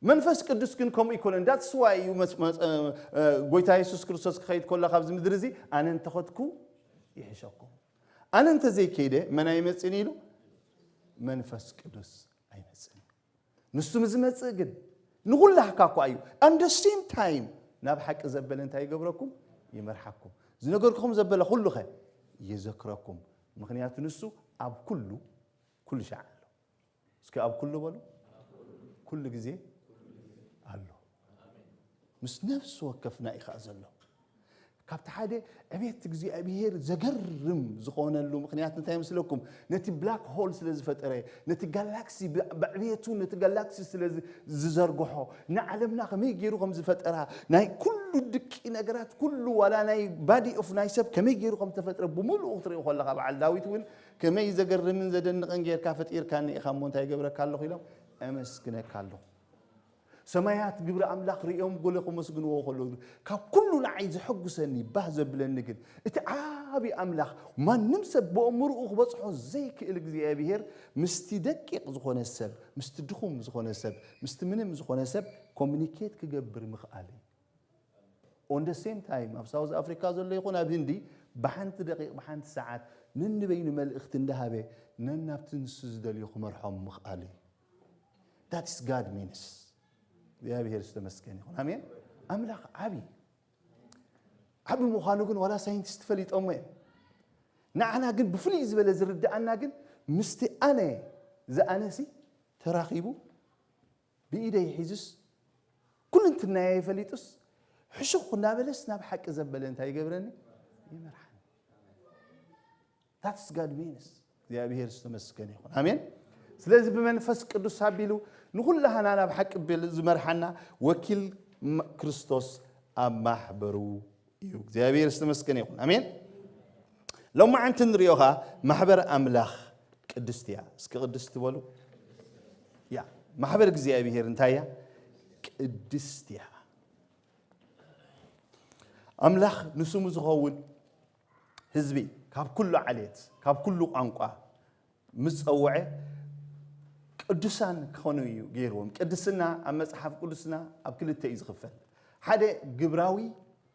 መንፈስ ቅዱስ ግን ከምኡ ይኮነን። That's why እዩ መስ- መስ- እ፣ እ፣ ጎይታ የሱስ ክርስቶስ ክኸይድ ከሎ ካብዚ ምድሪ እዚ ኣነ እንተኸድኩ ይሕሸኩም፣ ኣነ እንተዘይከይደ መን ኣይመፅን ኢሉ? መንፈስ ቅዱስ ኣይመፅን እዩ። ንሱ ዝመፅእ ግን ንኹላህካ እኳ እዩ። And the same time ናብ ሓቂ ዘበለ እንታይ ይገብረኩም? ይመርሓኩም። ዝነገርኩም ዘበለ ኩሉኸ ይዘክረኩም። ምኽንያቱ ንሱ ኣብ ኩሉ ኩሉ ሻዕ ኣሎ። እስኪ ኣብ ኩሉ በሉ። ኩሉ ግዜ ኣሎ። ምስ ነፍሲ ወከፍና እዩ ከዓ ዘሎ። ካብቲ ሓደ ዕቤት እግዚኣብሔር ዘገርም ዝኾነሉ ምኽንያት እንታይ ምስለኩም? ነቲ ብላክ ሆል ስለ ዝፈጠረ፣ ነቲ ጋላክሲ ብ- ብዕቤቱ ነቲ ጋላክሲ ስለ ዝ- ዝዘርግሖ፣ ንዓለምና ከመይ ገይሩ ከም ዝፈጠራ፣ ናይ ኩሉ ድቂ ነገራት ኩሉ ዋላ ናይ ባዲ ኦፍ ናይ ሰብ ከመይ ገይሩ ከም ዝተፈጥረ ብምሉኡ ክትሪኦ ከለኻ፣ በዓል ዳዊት እውን ከመይ ዘገርምን ዘደንቕን ጌርካ ፈጢርካኒ ኢኻ እሞ እንታይ ይገብረካ ኣለኹ ኢሎም፣ ኣመስግነካ ኣለኹ። ሰማያት ግብሪ ኣምላኽ ርእዮም ጎለ ከመስግንዎ ከለዉ፣ ካብ ኩሉ ንዓይ ዘሐጉሰኒ ባህ ዘብለኒ ግን እቲ ዓቢ ኣምላኽ ማንም ሰብ ብኣእምርኡ ክበጽሖ ዘይክእል እግዚኣብሔር ምስቲ ደቂቕ ዝኾነ ሰብ፣ ምስቲ ድኹም ዝኾነ ሰብ፣ ምስቲ ምንም ዝኾነ ሰብ ኮሚኒኬት ክገብር ምኽኣል እዩ። On the same time ኣብ ሳውዝ ኣፍሪካ ዘሎ ይኹን ኣብ ህንዲ ብሓንቲ ደቂቕ ብሓንቲ ሰዓት ነንበይኑ መልእኽቲ እንዳሃበ ነናብቲ ንሱ ዝደልዮ ክመርሖም ምኽኣል እዩ። That is God means እግዚኣብሔር ዝተመስገን ይኹን ኣሜን። ኣምላኽ ዓብዪ ዓብዪ ምዃኑ ግን ዋላ ሳይንቲስት ፈሊጦሞ እዮም። ንዓና ግን ብፍልይ ዝበለ ዝርድኣና ግን ምስቲ ኣነ ዝኣነሲ ተራኺቡ ብኢደይ ሒዙስ ኩልንትናየ ፈሊጡስ ሕሹኽ እናበለስ ናብ ሓቂ ዘበለ እንታይ ይገብረኒ? ይመርሓኒ። That's God means እግዚኣብሔር ዝተመስገነ ይኹን ኣሜን። ስለዚ ብመንፈስ ቅዱስ ኣቢሉ ንኹላህና ናብ ሓቂ ብል ዝመርሓና ወኪል ም- ክርስቶስ ኣብ ማሕበሩ እዩ። እግዚኣብሔር ዝተመስገነ ይኹን ኣሜን። ሎማዓንቲ ንሪኦ ኸዓ ማሕበር ኣምላኽ ቅድስቲ እያ። እስኪ ቅድስቲ በሉ። ያ ማሕበር እግዚኣብሔር እንታይ እያ? ቅድስቲ እያ። ኣምላኽ ንስሙ ዝኸውን ህዝቢ ካብ ኩሉ ዓሌት ካብ ኩሉ ቋንቋ ምስ ጸውዐ ቅዱሳን ክኾኑ እዩ ገይርዎም። ቅድስና ኣብ መጽሓፍ ቅዱስና ኣብ ክልተ እዩ ዝኽፈል። ሓደ ግብራዊ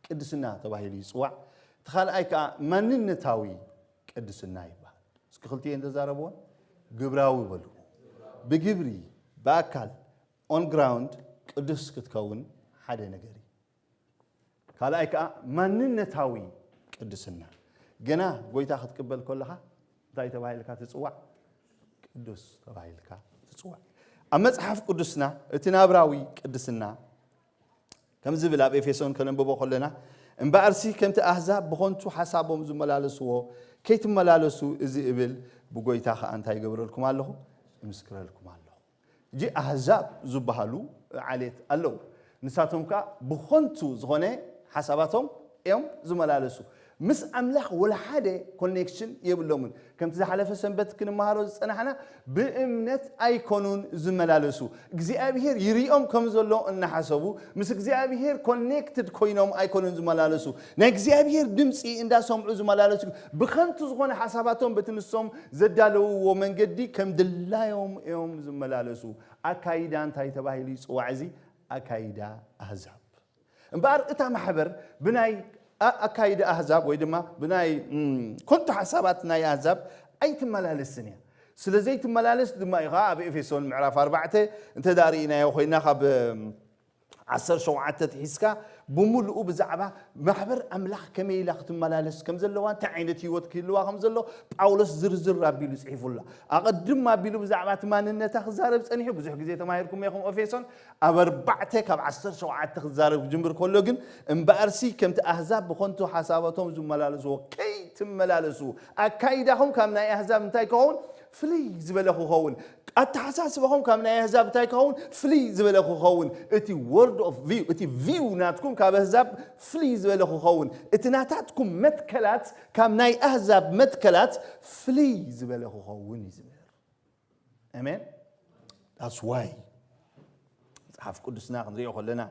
ቅድስና ተባሂሉ ይጽዋዕ፣ እቲ ካልኣይ ከኣ ማንነታዊ ቅድስና ይበሃል። እስኪ ክልቲኤን ተዛረብዎን። ግብራዊ በሉ። ብግብሪ ብኣካል ኦን ግራውንድ ቅዱስ ክትከውን ሓደ ነገር እዩ። ካልኣይ ከዓ ማንነታዊ ቅድስና። ገና ጎይታ ክትቅበል ከለኻ እንታይ ተባሂልካ ትፅዋዕ? ቅዱስ ተባሂልካ ትፅዋዕ። ኣብ መፅሓፍ ቅዱስና እቲ ናብራዊ ቅድስና ከም ዝብል ኣብ ኤፌሶን ከነንብቦ ከለና እምበኣርሲ ከምቲ ኣህዛብ ብኾንቱ ሓሳቦም ዝመላለስዎ ከይትመላለሱ እዚ እብል ብጎይታ ከዓ እንታይ ይገብረልኩም ኣለኹ? እምስክረልኩም ኣለኹ። ሕጂ ኣህዛብ ዝበሃሉ ዓሌት ኣለዉ። ንሳቶም ከኣ ብኾንቱ ዝኾነ ሓሳባቶም እዮም ዝመላለሱ። ምስ ኣምላኽ ወላ ሓደ ኮኔክሽን የብሎምን። ከምቲ ዝሓለፈ ሰንበት ክንመሃሮ ዝጸናሕና ብእምነት ኣይኮኑን ዝመላለሱ። እግዚኣብሔር ይሪኦም ከም ዘሎ እናሓሰቡ ምስ እግዚኣብሔር ኮኔክትድ ኮይኖም ኣይኮኑን ዝመላለሱ። ናይ እግዚኣብሔር ድምፂ እንዳሰምዑ ዝመላለሱ ብኸንቱ ዝኾነ ሓሳባቶም በቲ ንሶም ዘዳለውዎ መንገዲ ከም ድላዮም እዮም ዝመላለሱ። ኣካይዳ እንታይ ተባሂሉ ይፅዋዕ? እዚ ኣካይዳ ኣህዛብ። እምበኣር እታ ማሕበር ብናይ ኣ- ኣካይዳ ኣህዛብ ወይ ድማ ብናይ ም፣ ኮንቶ ሓሳባት ናይ ኣህዛብ ኣይትመላለስን እያ። ስለ ዘይትመላለስ ድማ ኢኻ ኣብ ኤፌሶን ምዕራፍ ኣርባዕተ እንተ ደኣ ርኢናዮ ኮይና ካብ ም፣ ዓሰርተ ሸውዓተ ትሒዝካ ብምሉኡ ብዛዕባ ማሕበር ኣምላኽ ከመይ ኢላ ክትመላለስ ከም ዘለዋ፣ እንታይ ዓይነት ህይወት ክህልዋ ከም ዘሎ ጳውሎስ ዝርዝር ኣቢሉ ጽሒፉላ። ኣቐድም ኣቢሉ ብዛዕባ እቲ ማንነታ ክዛረብ ጸኒሑ። ብዙሕ ግዜ ተማሂርኩም ኢኹም። ኤፌሶን ኣብ ኣርባዕተ ካብ ዓሰርተ ሸውዓተ ክዛረብ ክጅምር ከሎ ግን፣ እምበኣርሲ ከምቲ ኣህዛብ ብኸንቱ ሓሳባቶም ዝመላለስዎ ከይትመላለሱ፣ ኣካይዳኹም ካብ ናይ ኣህዛብ እንታይ ክኸውን? ፍልይ ዝበለ ክኸውን። ኣተሓሳስባኹም ካብ ናይ ኣህዛብ እንታይ ክኸውን? ፍልይ ዝበለ ክኸውን። እቲ ወርድ ኦፍ ቪው፣ እቲ ቪው ናትኩም ካብ ኣህዛብ ፍልይ ዝበለ ክኸውን። እቲ ናታትኩም መትከላት ካብ ናይ ኣህዛብ መትከላት ፍልይ ዝበለ ክኸውን እዩ ዝብል። ኣሜን። That's why መጽሓፍ ቅዱስና ክንሪኦ ከለና፣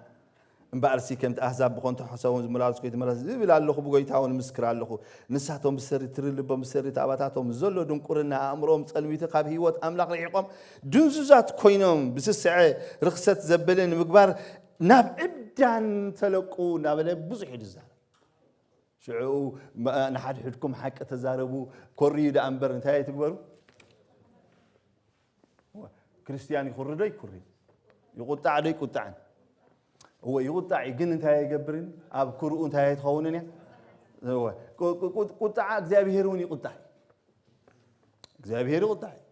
እምበኣርሲ ከምቲ ኣህዛብ ብኸንቱ ሓሳቦም ዝመላለሱ ከይትመላለሱ ዝብል ኣለኹ፣ ብጎይታ እውን ምስክር ኣለኹ። ንሳቶም ብሰሪ ትሪ ልቦም፣ ብሰሪ እቲ ኣባታቶም ዘሎ ድንቁርና ኣእምሮኦም ጸልሚቱ፣ ካብ ህይወት ኣምላኽ ርሒቖም ድንዙዛት ኮይኖም፣ ብስስዐ ርኽሰት ዘበለ ንምግባር ናብ ዕብዳን ተለቁ እናበለ ብዙሕ እዩ ዝዛረብ። ሽዑ ንሓድሕድኩም ሓቂ ተዛረቡ፣ ኮርዩ ደኣ እምበር እንታይ ኣይትግበሩ። ክርስትያን ይኹሪ ዶ ይኩሪ? ይቁጣዕ ዶ ይቁጣዕን? እወ፣ ይቁጣዕ እዩ፣ ግን እንታይ ኣይገብርን? ኣብ ኩርኡ እንታይ ኣይትኸውንን እያ? እወ፣ ቁ-፣ ቁ-፣ ቁ-፣ ቁጣዓ እግዚኣብሄር እውን ይቁጣዕ እዩ። እግዚኣብሄር ይቁጣዕ እዩ።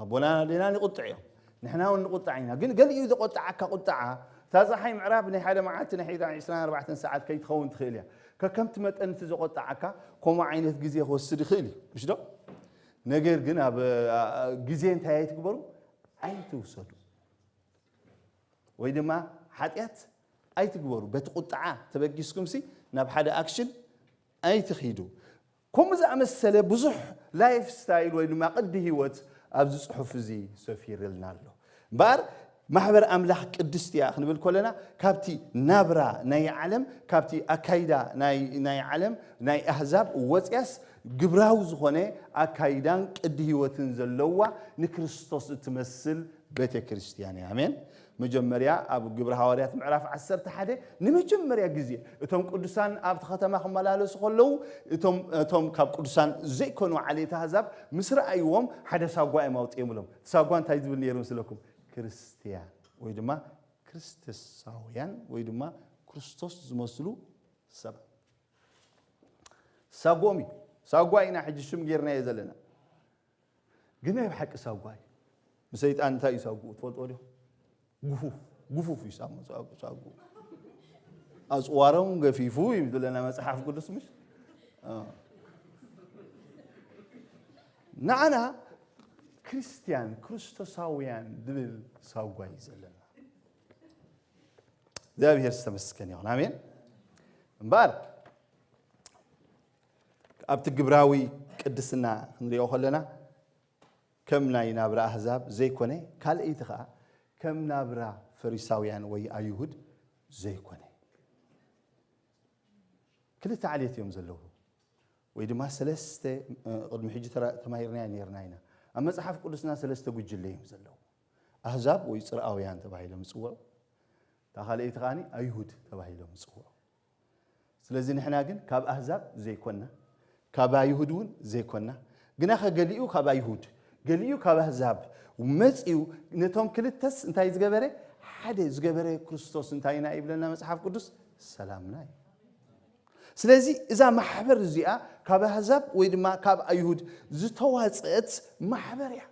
ኣቦናን ኣዴናን ይቁጥዕ እዮም። ንሕና እውን ንቁጣዕ ኢና። ግን ገሊኡ ዘቆጣዓካ ቁጣዓ፣ እታ ፀሓይ ምዕራብ ናይ ሓደ መዓልቲ ናይ ዒስራን ኣርባዕተን ሰዓት ከይትኸውን ትኽእል እያ። ከከምቲ መጠን እቲ ዘቆጣዓካ ከምኡ ዓይነት ግዜ ክወስድ ይኽእል እዩ። ምሽ ዶ? ነገር ግን ኣብ፣ ኣ፣ ኣ፣ ግዜ እንታይ ኣይትግበሩ? ኣይትውሰዱ። ወይ ድማ ሓጢኣት ኣይትግበሩ። በቲ ቁጣዓ ተበጊስኩምሲ ናብ ሓደ ኣክሽን ኣይትኺዱ። ከምኡ ዝኣመሰለ ብዙሕ ላይፍ ስታይል ወይ ድማ ቅዲ ህይወት ኣብዚ ጽሑፍ እዚ ሰፊርልና ኣሎ። እምበኣር ማሕበር ኣምላኽ ቅድስቲ እያ ክንብል ከለና፣ ካብቲ ናብራ ናይ ዓለም፣ ካብቲ ኣካይዳ ናይ፣ ናይ ዓለም፣ ናይ ኣህዛብ ወጽያስ፣ ግብራዊ ዝኾነ ኣካይዳን ቅዲ ህይወትን ዘለዋ፣ ንክርስቶስ እትመስል ቤተ ክርስቲያን እያ። ኣሜን። መጀመርያ ኣብ ግብረ ሃዋርያት ምዕራፍ ዓሰርተ ሓደ ንመጀመርያ ግዜ እቶም ቅዱሳን ኣብቲ ከተማ ክመላለሱ ከለዉ፣ እቶም፣ እቶም ካብ ቅዱሳን ዘይኮኑ ዓሌት ኣህዛብ ምስ ረኣይዎም ሓደ ሳጓ እዮም ኣውፅኦምሎም። እቲ ሳጓ እንታይ ዝብል ነይሩ ምስለኩም? ክርስትያን ወይ ድማ ክርስቶሳውያን ወይ ድማ ክርስቶስ ዝመስሉ ሰባት። ሳጎም እዩ። ሳጓ ኢና ሕጂ ሽም ጌርናዮ ዘለና። ግን ናይ ብሓቂ ሳጓ እዩ። ንሰይጣን እንታይ እዩ ሳጉኡ ትፈልጥዎ ዲኹም? ግፉፍ፣ ግፉፍ እዩ ሳሙ-፣ ሳጉ-፣ ሳጉኡ። ኣጽዋሮም ገፊፉ እዩ ዝብለና መጽሓፍ ቅዱስ፣ ምሽ? ኣዎ። ንዓና ክርስትያን፣ ክርስቶሳውያን ዝብል ሳጓ እዩ ዘለና። እግዚኣብሔር ዝተመስገነ ይኹን። ኣሜን። እምበኣር ኣብቲ ግብራዊ ቅድስና ክንሪኦ ከለና፣ ከም ናይ ናብራ ኣህዛብ ዘይኮነ፣ ካልኣይቲ ኸኣ ከም ናብራ ፈሪሳውያን ወይ ኣይሁድ ዘይኮነ። ክልተ ዓሌት እዮም ዘለዉ። ወይ ድማ ሰለስተ፣ እ፣ ቅድሚ ሕጂ ተራ-፣ ተማሂርናዮ ነይርና ኢና። ኣብ መጽሓፍ ቅዱስና ሰለስተ ጉጅለ እዮም ዘለዉ። ኣህዛብ ወይ ጽርኣውያን ተባሂሎም ይጽውዑ። እታ ካልኣይቲ ከኣ ኣይሁድ ተባሂሎም ይጽውዑ። ስለዚ ንሕና ግን ካብ ኣህዛብ ዘይኮንና፣ ካብ ኣይሁድ እውን ዘይኮንና። ግናኸ ገሊኡ ካብ ኣይሁድ፣ ገሊኡ ካብ ኣህዛብ መጺኡ፣ ነቶም ክልተስ እንታይ ዝገበረ? ሓደ ዝገበረ ክርስቶስ እንታይ ኢና ይብለና መጽሓፍ ቅዱስ? ሰላምና እዩ። ስለዚ እዛ ማሕበር እዚኣ ካብ ኣህዛብ ወይ ድማ ካብ ኣይሁድ ዝተዋጽአት ማሕበር እያ።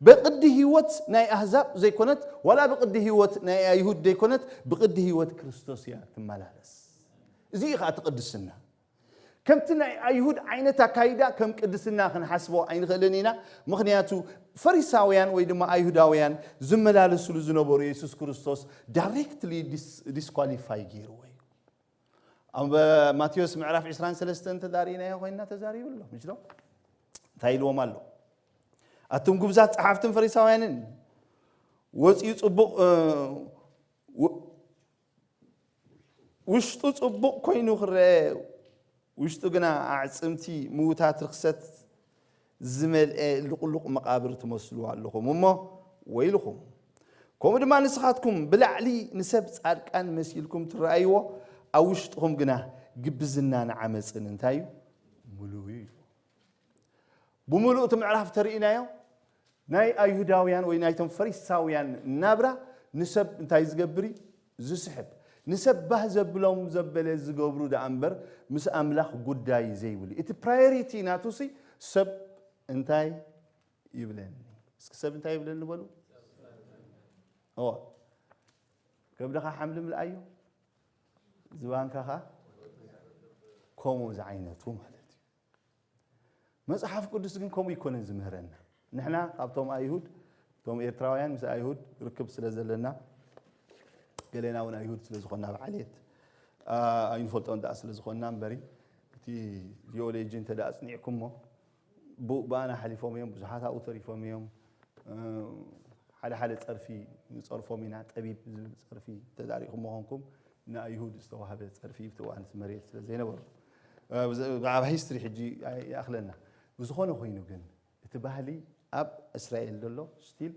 ብቕዲ ህይወት ናይ ኣህዛብ ዘይኮነት፣ ዋላ ብቕዲ ህይወት ናይ ኣይሁድ ዘይኮነት፣ ብቕዲ ህይወት ክርስቶስ እያ ትመላለስ። እዚ እዩ ኸኣ እቲ ቅድስና። ከምቲ ናይ ኣይሁድ ዓይነት ኣካይዳ ከም ቅድስና ክንሓስቦ ኣይንኽእልን ኢና። ምኽንያቱ ፈሪሳውያን ወይ ድማ ኣይሁዳውያን ዝመላለስሉ ዝነበሩ የሱስ ክርስቶስ ዳይሬክትሊ ዲስ-፣ ዲስኳሊፋይ ገይርዎ እዩ። ኣብ ማቴዎስ ምዕራፍ ዒስራን ሰለስተን ተዛሪእናዮ ኮይንና ተዛሪቡ ኣሎ። ምሽ ዶ? እንታይ ኢልዎም ኣሎ? ኣቱም ጉብዛት ጸሓፍትን ፈሪሳውያንን፣ ወጺኡ ጽቡቕ፣ እ፣ ው-፣ ውሽጡ ጽቡቕ ኮይኑ ክረአ፣ ውሽጡ ግና ኣዕጽምቲ ምዉታት ርኽሰት ዝመልአ ልቑሉቕ መቓብር ትመስሉ ኣለኹም እሞ ወይልኹም። ከምኡ ድማ ንስኻትኩም ብላዕሊ ንሰብ ጻድቃን መሲልኩም ትረኣይዎ፣ ኣብ ውሽጥኹም ግና ግብዝናን ዓመጽን እንታይ እዩ? ምሉእ እዩ። ብምሉእ እቲ ምዕራፍ ተርእናዮ፣ ናይ ኣይሁዳውያን ወይ ናይቶም ፈሪሳውያን ናብራ ንሰብ እንታይ ዝገብር እዩ? ዝስሕብ፣ ንሰብ ባህ ዘብሎም ዘበለ ዝገብሩ ደኣ እምበር ምስ ኣምላኽ ጉዳይ ዘይብሉ። እቲ ፕራዮሪቲ ናቱሲ ሰብ እንታይ ይብለኒ? እስኪ ሰብ እንታይ ይብለኒ በሉ። እዋ ከብድኻ ሓምሊ ምልኣዮ፣ ዝባንካ ኸዓ ከምኡ ዝዓይነቱ ማለት እዩ። መጽሓፍ ቅዱስ ግን ከምኡ ይኮነን ዝምህረና። ንሕና ካብቶም ኣይሁድ፣ እቶም ኤርትራውያን ምስ ኣይሁድ ርክብ ስለ ዘለና፣ ገሌና እውን ኣይሁድ ስለ ዝኾንና ብዓሌት፣ ኣ፣ ኣይንፈልጦን ደኣ ስለ ዝኾንና እምበሪ፣ እቲ ቲዮሎጂ እንተ ደኣ ኣጽኒዕኩሞ፣ ብኡ ብኣና ሓሊፎም እዮም፣ ብዙሓት ኣብኡ ተሪፎም እዮም። እ፣ ሓደ ሓደ ጸርፊ ንጸርፎም ኢና፣ ጠቢብ ዝብል ጸርፊ ተዳሪኹም ምኾንኩም፣ ንኣይሁድ ዝተዋህበ ጸርፊ ኣብቲ እዋን እቲ መሬት ስለ ዘይነበሩ፣ እ፣ ብዛ-፣ ብዛዕባ ሂስትሪ ሕጂ ኣይ-፣ ይኣኽለና። ብዝኾነ ኮይኑ ግን፣ እቲ ባህሊ ኣብ እስራኤል ዘሎ ስቲል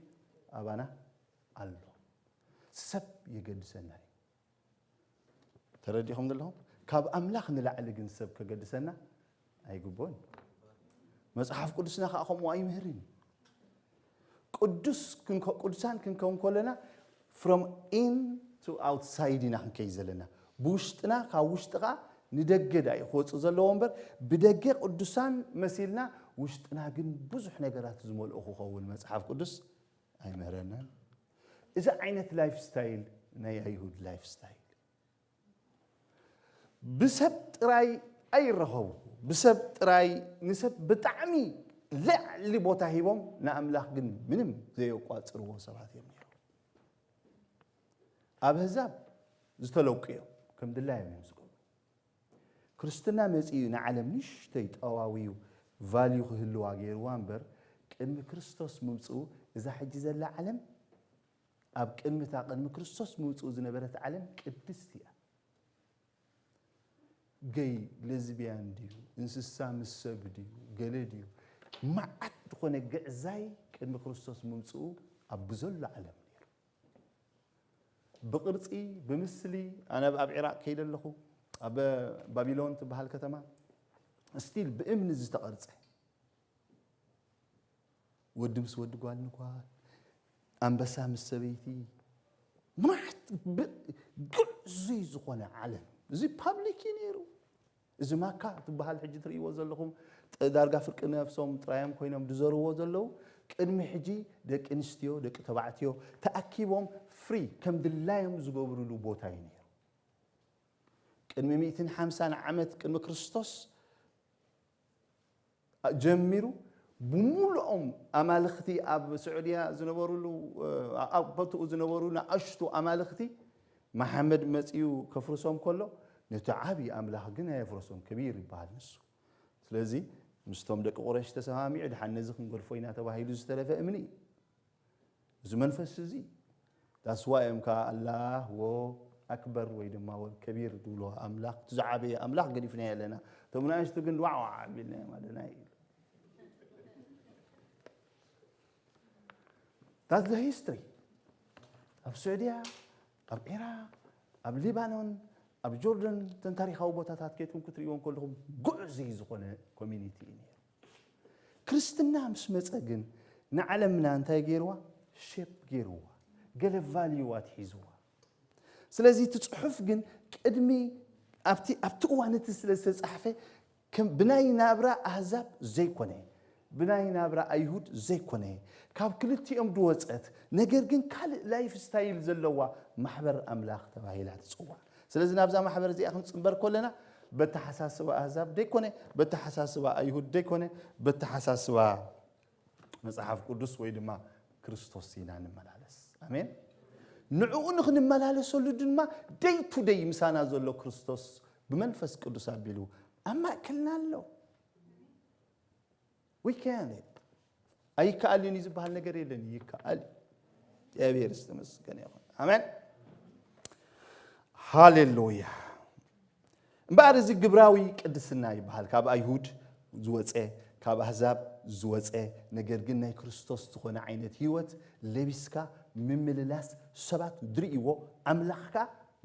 ኣባና ኣሎ። ሰብ የገድሰና እዩ። ተረዲኹም ዘለኹም? ካብ ኣምላኽ ንላዕሊ ግን ሰብ ከገድሰና ኣይግብኦን። መጽሓፍ ቅዱስና ከኣ ከምኡ ኣይምህርን። ቅዱስ ክንኮ-፣ ቅዱሳን ክንከውን ከለና from in to outside ኢና ክንከይድ ዘለና። ብውሽጥና፣ ካብ ውሽጥኻ ንደገ ዳ እዩ ክወጽእ ዘለዎ እምበር፣ ብደገ ቅዱሳን መሲልና፣ ውሽጥና ግን ብዙሕ ነገራት ዝመልኦ ክኸውን መጽሓፍ ቅዱስ ኣይምህረናን። እዚ ዓይነት ላይፍ ስታይል ናይ ኣይሁድ ላይፍ ስታይል። ብሰብ ጥራይ ኣይረኸቡ። ብሰብ ጥራይ፣ ንሰብ ብጣዕሚ ልዕሊ ቦታ ሂቦም፣ ንኣምላኽ ግን ምንም ዘየቋጽርዎ ሰባት እዮም ነይሮም። ኣብ ኣህዛብ ዝተለቁ እዮም፣ ከም ድላዮም እዮም ዝገብሩ። ክርስትና መጺኡ ንዓለም ንእሽተይ ጠዋውዩ ቫልዩ ክህልዋ ገይርዋ እምበር፣ ቅድሚ ክርስቶስ ምምጽኡ እዛ ሕጂ ዘላ ዓለም፣ ኣብ ቅድሚ እታ ቅድሚ ክርስቶስ ምውጽኡ ዝነበረት ዓለም ቅድስቲ እያ። ገይ፣ ለዝብያን ድዩ፣ እንስሳ ምስ ሰብ ድዩ፣ ገለ ድዩ፣ መዓት ዝኾነ ግዕዛይ ቅድሚ ክርስቶስ ምምጽኡ ኣብ ብዘሎ ዓለም ነይሩ። ብቕርጺ፣ ብምስሊ፣ ኣነ ኣብ፣ ኣብ ዒራቕ ከይደ ኣለኹ፣ ኣብ ባቢሎን ትበሃል ከተማ፣ ስቲል ብእምኒ ዝተቐርጸ፣ ወዲ ምስ ወዲ፣ ጓል ንጓል፣ ኣንበሳ ምስ ሰበይቲ፣ መዓት ብ-፣ ግዕዙይ ዝኾነ ዓለም። እዚ ፓብሊክ እዩ ነይሩ። እዚ ማካ ትበሃል ሕጂ ትርእይዎ ዘለኹም፣ ጥ-፣ ዳርጋ ፍርቂ ነፍሶም ጥራዮም ኮይኖም ዝዘርዎ ዘለዉ፣ ቅድሚ ሕጂ ደቂ ኣንስትዮ፣ ደቂ ተባዕትዮ ተኣኪቦም ፍሪ ከም ድላዮም ዝገብርሉ ቦታ እዩ ነይሩ። ቅድሚ ሚእትን ሓምሳን ዓመት ቅድሚ ክርስቶስ ጀሚሩ፣ ብምሉኦም ኣማልኽቲ ኣብ ስዑድያ ዝነበሩሉ፣ ኣብ ቦትኡ ዝነበሩ ንኣሽቱ ኣማልኽቲ፣ መሓመድ መጺኡ ከፍርሶም ከሎ፣ ነቲ ዓቢ ኣምላኽ ግን ኣየፍረሶን፣ ከቢር ይበሃል ንሱ። ስለዚ ምስቶም ደቂ ቁረይሽ ተሰማሚዑ፣ ድሓን ነዚ ክንገድፎ ኢና ተባሂሉ ዝተረፈ እምኒ እዩ። እዚ መንፈስ እዚ፣ that's why እዮም ከኣ ኣላህ ወ ኣክበር ወይ ድማ ወል ከቢር ዝብልዎ ኣምላኽ፣ እቲ ዝዓበየ ኣምላኽ ገዲፍናዮ ኣለና። እቶም ንኣሽቱ ግን ዋዕ ዋዕ ኣቢልናዮም ኣለና እዩ። That's the history። ኣብ ስዑድያ፣ ኣብ ዒራቕ፣ ኣብ ሊባኖን፣ ኣብ ጆርደን፣ እተን ታሪኻዊ ቦታታት ከይትኩም ክትርእይዎ እንከለኹም፣ ግዑዝይ ዝኾነ ኮሚኒቲ እዩ ነይሩ። ክርስትና ምስ መጸ ግን ንዓለምና እንታይ ገይርዋ? ሼፕ ገይርዋ። ገለ ቫልዩ ኣትሒዝዋ። ስለዚ እቲ ጽሑፍ ግን ቅድሚ ኣብቲ፣ ኣብቲ እዋን እቲ ስለ ዝተጻሕፈ ከም ብናይ ናብራ ኣህዛብ ዘይኮነ፣ ብናይ ናብራ ኣይሁድ ዘይኮነ፣ ካብ ክልቲኦም ዝወጸት፣ ነገር ግን ካልእ ላይፍ ስታይል ዘለዋ ማሕበር ኣምላኽ ተባሂላ ትጽዋዕ። ስለዚ ናብዛ ማሕበር እዚኣ ክንጽንበር ከለና በተሓሳስባ ኣህዛብ ዘይኮነ፣ በተሓሳስባ ኣይሁድ ዘይኮነ፣ በተሓሳስባ መጽሓፍ ቅዱስ ወይ ድማ ክርስቶስ ኢና ንመላለስ። ኣሜን። ንዕኡ ንኽንመላለሰሉ ድማ ደይ ቱ ደይ ምሳና ዘሎ ክርስቶስ ብመንፈስ ቅዱስ ኣቢሉ ኣብ ማእከልና ኣሎ። We can it። ኣይከኣልን እዩ ዝበሃል ነገር የለን፣ ይከኣል። እግዚኣብሔር ዝተመስገነ ይኹን። ኣሜን። ሃሌሉያ። እምበኣር እዚ ግብራዊ ቅድስና ይበሃል። ካብ ኣይሁድ ዝወፀ፣ ካብ ኣህዛብ ዝወፀ፣ ነገር ግን ናይ ክርስቶስ ዝኾነ ዓይነት ህይወት ለቢስካ ምምልላስ፣ ሰባት ድርእይዎ፣ ኣምላኽካ